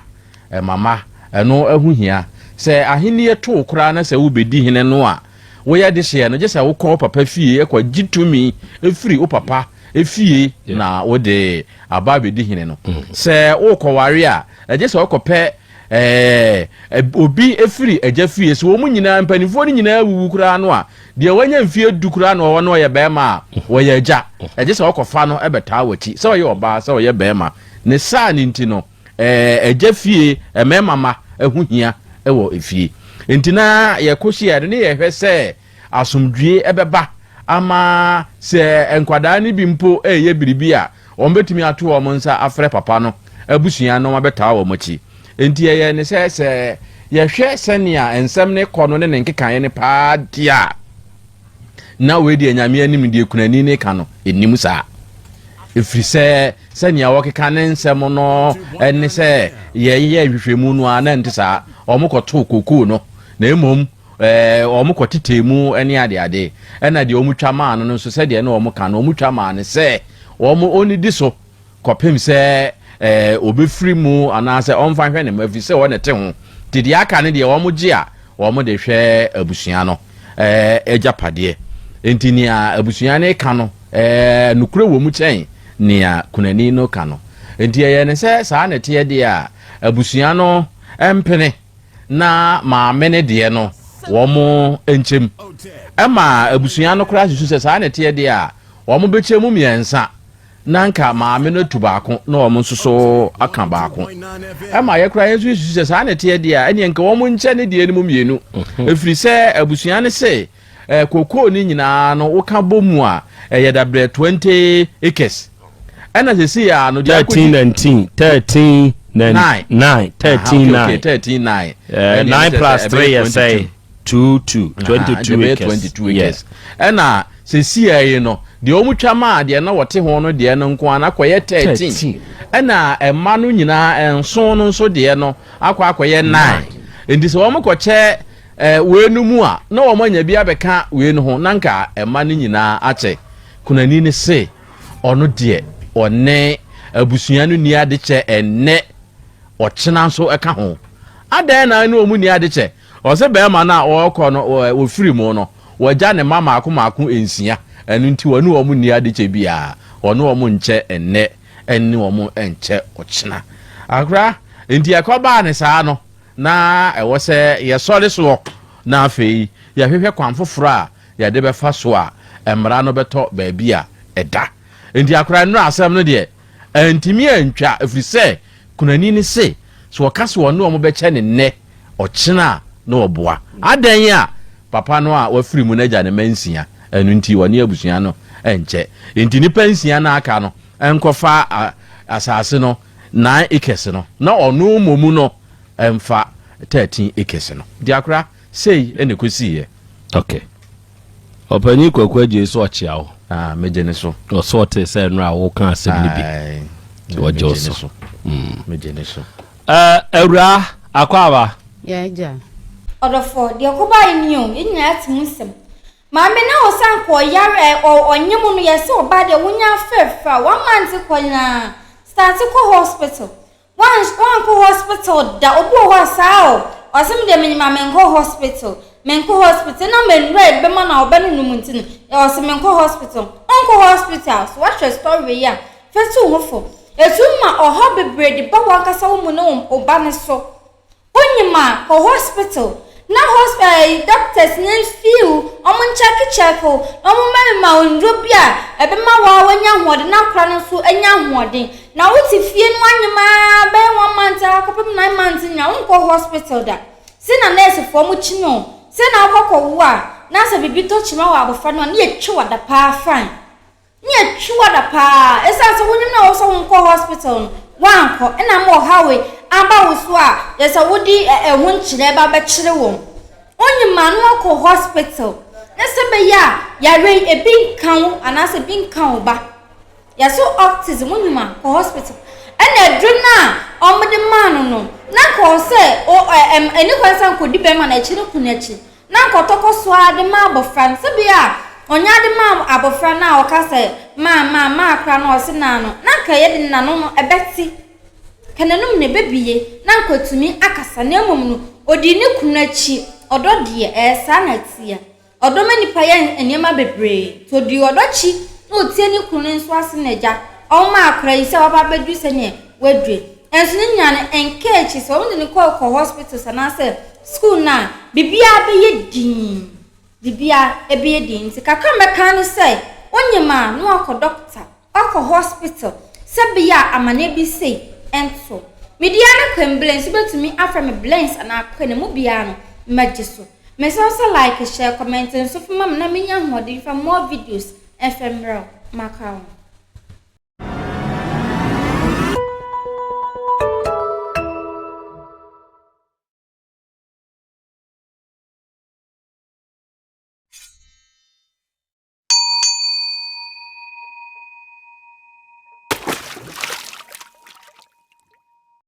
ɛmama ɛno ɛho hia sɛ ahennie too koraa na sɛ wobɛdi hene no a Woyɛ dehyeɛ no, gye sɛ wokɔ wo papa fie kɔgye tumi firi wo papa fie na wode aba abɛdi hene no. Mm. Sɛ wokɔware a, ɛgye sɛ wokɔpɛ eh, obi firi agya fie. Sɛ wɔn nyinaa mpanimfoɔ no nyinaa wuwu koraa no a, deɛ wanya mfie du koraa na ɔwɔ no ɔyɛ bɛrima a, wɔyɛ agya. Ɛgye sɛ wokɔfa no bɛtaa w'akyi, sɛ ɔyɛ ɔbaa sɛ ɔyɛ bɛrima. Ne saa no nti no, Agya fie mmarima mma ho hia wɔ efie. Nti na yɛkɔ hyia no ne yɛhwɛ sɛ asomdwie bɛba ama sɛ nkwadaa no bi mpo reyɛ biribi a, wɔbɛtumi ato wɔn nsa afrɛ papa no abusua na wɔabɛtaa wɔn akyi. Nti yɛyɛ ne sɛ sɛ yɛhwɛ sɛnea nsɛm no kɔ no ne ne nkekaeɛ no paa deɛ a, na wei deɛ Nyame anim deɛ kunani ne ka no ɛnim saa ɛfiri sɛ sɛnea wɔkeka ne nsɛm no ne sɛ yɛyɛ nhwehwɛmu no a na nte saa wɔn kɔtoo kokoo no na mmom wɔn kɔtetee mu ne adeade ɛna deɛ wɔn twa maa no no nso sɛdeɛ na wɔn ka no wɔn twa maa no sɛ wɔn ɔnidi so kɔpem sɛ ɔbɛfiri mu anaasɛ ɔmfa nhwɛ ne mma ɛfiri sɛ ɔne te ho nti deɛ aka no deɛ wɔn gye a wɔn de hwɛ abusua no agyapadeɛ nti nea abusua no ka no nokorɛ wɔ mu kyɛn nea kunani no ka no nti ɛyɛ ne sɛ saa na ɛteɛ deɛ a abusua no mpene na maame no deɛ no wɔn nkyɛm ɛma abusua no koraa susu sɛ saa na ɛteɛ deɛ a wɔn bɛkyɛ mu mmiɛnsa na anka maame no atu baako na wɔn nso so aka baako. Ɛma yɛ koraa yɛn nso yɛsusu sɛ saa na ɛteɛ deɛ a, ɛneɛ nka wɔn nkyɛ ne deɛ no mu mmienu. Mhm. Ɛfiri sɛ abusua no se eh, kokoo no nyinaa no woka bɔ mu a ɛyɛ dabrɛ 20 acres. Ɛna sɛsi a no deɛ 13 19 13 9 9 13 9 13 9 9 plus 3 yɛ sɛ 2 2 22 acres. 22 acres. Ɛna Sesiei yi no, deɛ wɔtwa maa deɛ na wɔte ho no deɛ no nko ara no akɔyɛ 13, ɛna mma no nyinaa nson no nso deɛ no akɔ akɔyɛ 9. Enti sɛ wɔkɔkyɛ eh, wei no mu a, na wɔanya bi abɛka wei no ho, na nka mma no nyinaa akyɛ. Kunani no se ɔno deɛ ɔne abusua no nni adekyɛ ɛnnɛ, ɔkyena nso ka ho. Adɛn na ɛne wɔn nni adekyɛ? Ɔse bɛɛma no a ɔɔkɔ no ɔfiri mu no wagya ne mma maako maako nsia ɛno nti ɔne wɔn nni adekyɛ biaa ɔne wɔn nkyɛ ɛnnɛ ɛne wɔn nkyɛ ɔkyena akora nti ɛkɔbaa ne saa no na ɛwɔ sɛ yɛsɔre soɔ. na afei yɛhwehwɛ kwan foforɔ a yɛde bɛfa so a mmara no bɛtɔ baabi a ɛda. Enti akora nnora asɛm no deɛ antumi antwa ɛfiri sɛ kunani no se sɛ ɔka sɛ ɔne wɔn bɛkyɛ no nnɛ ɔkyena a na ɔboa. Adɛn a papa no a wafiri mu no agya ne mma nsia ɛno nti ɔne abusua no nkyɛ. Enti nnipa nsia no a aka no nkɔfa asase no nine acres no na ɔno mmom no mfa 13 acres no. Nti akora sei na ɛkɔsiiɛ. Ok. Ɔpanyin Kwaku Agyei so ɔkyea wo. Ah, megye ne so. Ɔsɛ ɔte sɛ nnora a woka asɛm no bi. Nti ɔgye wo so. Megye ne so. Awuraa, akwaaba. Yɛ agya. Ɔdɔfoɔ, deɛ ɛkɔbaeɛ nie o, yɛn nyinaa te mu nsɛm. Maame na ɔsan kɔ ɔyare ɛ ɔ ɔnye mu no yɛse ɔbaa deɛ wonya afɛɛfɛ a one month kɔ nyinaa start kɔ hospital wan wankɔ hospital da obi wɔ hɔ a saa o ɔse me deɛ menyim a menkɔ hospital menkɔ hospital na mennura yɛde bɛma no a ɔbɛnonom nti no ɔse menkɔ hospital ɔnkɔ hospital so wahwɛ story yi a fa tu wo ho fo ɛtumi ma ɔhaw bebree de ba wankasa wo mu ne wo ba no so Wonyim a, kɔ hospital na hosp ɛɛ doctors no mfii wo, wɔn nkyɛke kyɛke wo, na wɔn mɛmema wo nduro bi a ɛbɛma wo ara wanya ahoɔden na akora no nso anya ahoɔden. Na wo te fie no wanyem ara bɛyɛ one month ara kɔpem nine months nyinaa wonkɔ hospital da. Se na nurse foɔ mo kyini wo, se na wokɔ kɔ wo a, na sɛ biribi tɔ kyima wɔ abɔfra no a, ne yɛtwe wo adapaa fine. Ne atwiwa da paa ɛsiane sɛ wonyim na wɔsɛ wo nkɔ hospital no woankɔ ɛna ama ɔhaw yi aba wo so a yɛ sɛ wode ɛho nkyerɛ ba bɛkyere wɔn wonyim a na wakɔ hospital ne sɛ bɛyɛ a yare yi ebi nka wo anaasɛ ebi nka wo ba yɛso autism wonyim a kɔ hospital ɛna aduro no a wɔde maa no no na nka ɔsɛ ɛne kwan sɛ nkɔdi bɛrima no akyi no kunu akyi Na anka ɔtɔ kɔ so ara de ma abɔfra no. Sɛ bi a ɔnya de ma abɔfra no a ɔka sɛ maa maa maa koraa no ɔse naa no, na anka ɛyɛ de n'ano no ɛbɛte. Ka n'anum no ɛbɛbie na anka ɔtumi akasa. Na mmom no, ɔdii ne kunu akyi. Ɔdɔ deɛ, ɛyɛ saa na ɛteɛ. Ɔdɔ ma nnipa yɛ nneɛma bebree. Nti ɔdii ɔdɔ akyi na ɔtie ne kunu no nso ase na agya ɔma akora yi sɛ waba abɛduru sɛdeɛ waduru. Nanso ne nyinaa no, ɛnka akyi sɛ wɔde no kɔ kɔ hospitals anaasɛ school no a, biribiara bɛyɛ dinn. Biribiara ɛbɛyɛ dinn. Nti kakra a mɛka ne sɛ, wonyim a na wakɔ doctor, wakɔ hospital sɛ ɛbɛyɛ a amaneɛ bi sei ɛnto. Me din ara ne Queen Blings, wobɛtumi afrɛ me Blings anaa Queen, emu biara no mɛgye so. Mesrɛ wo sɛ like, share, comment nso fa ma me na menya ahoɔden fa more videos mfa mmerɛ wo. Maka wo.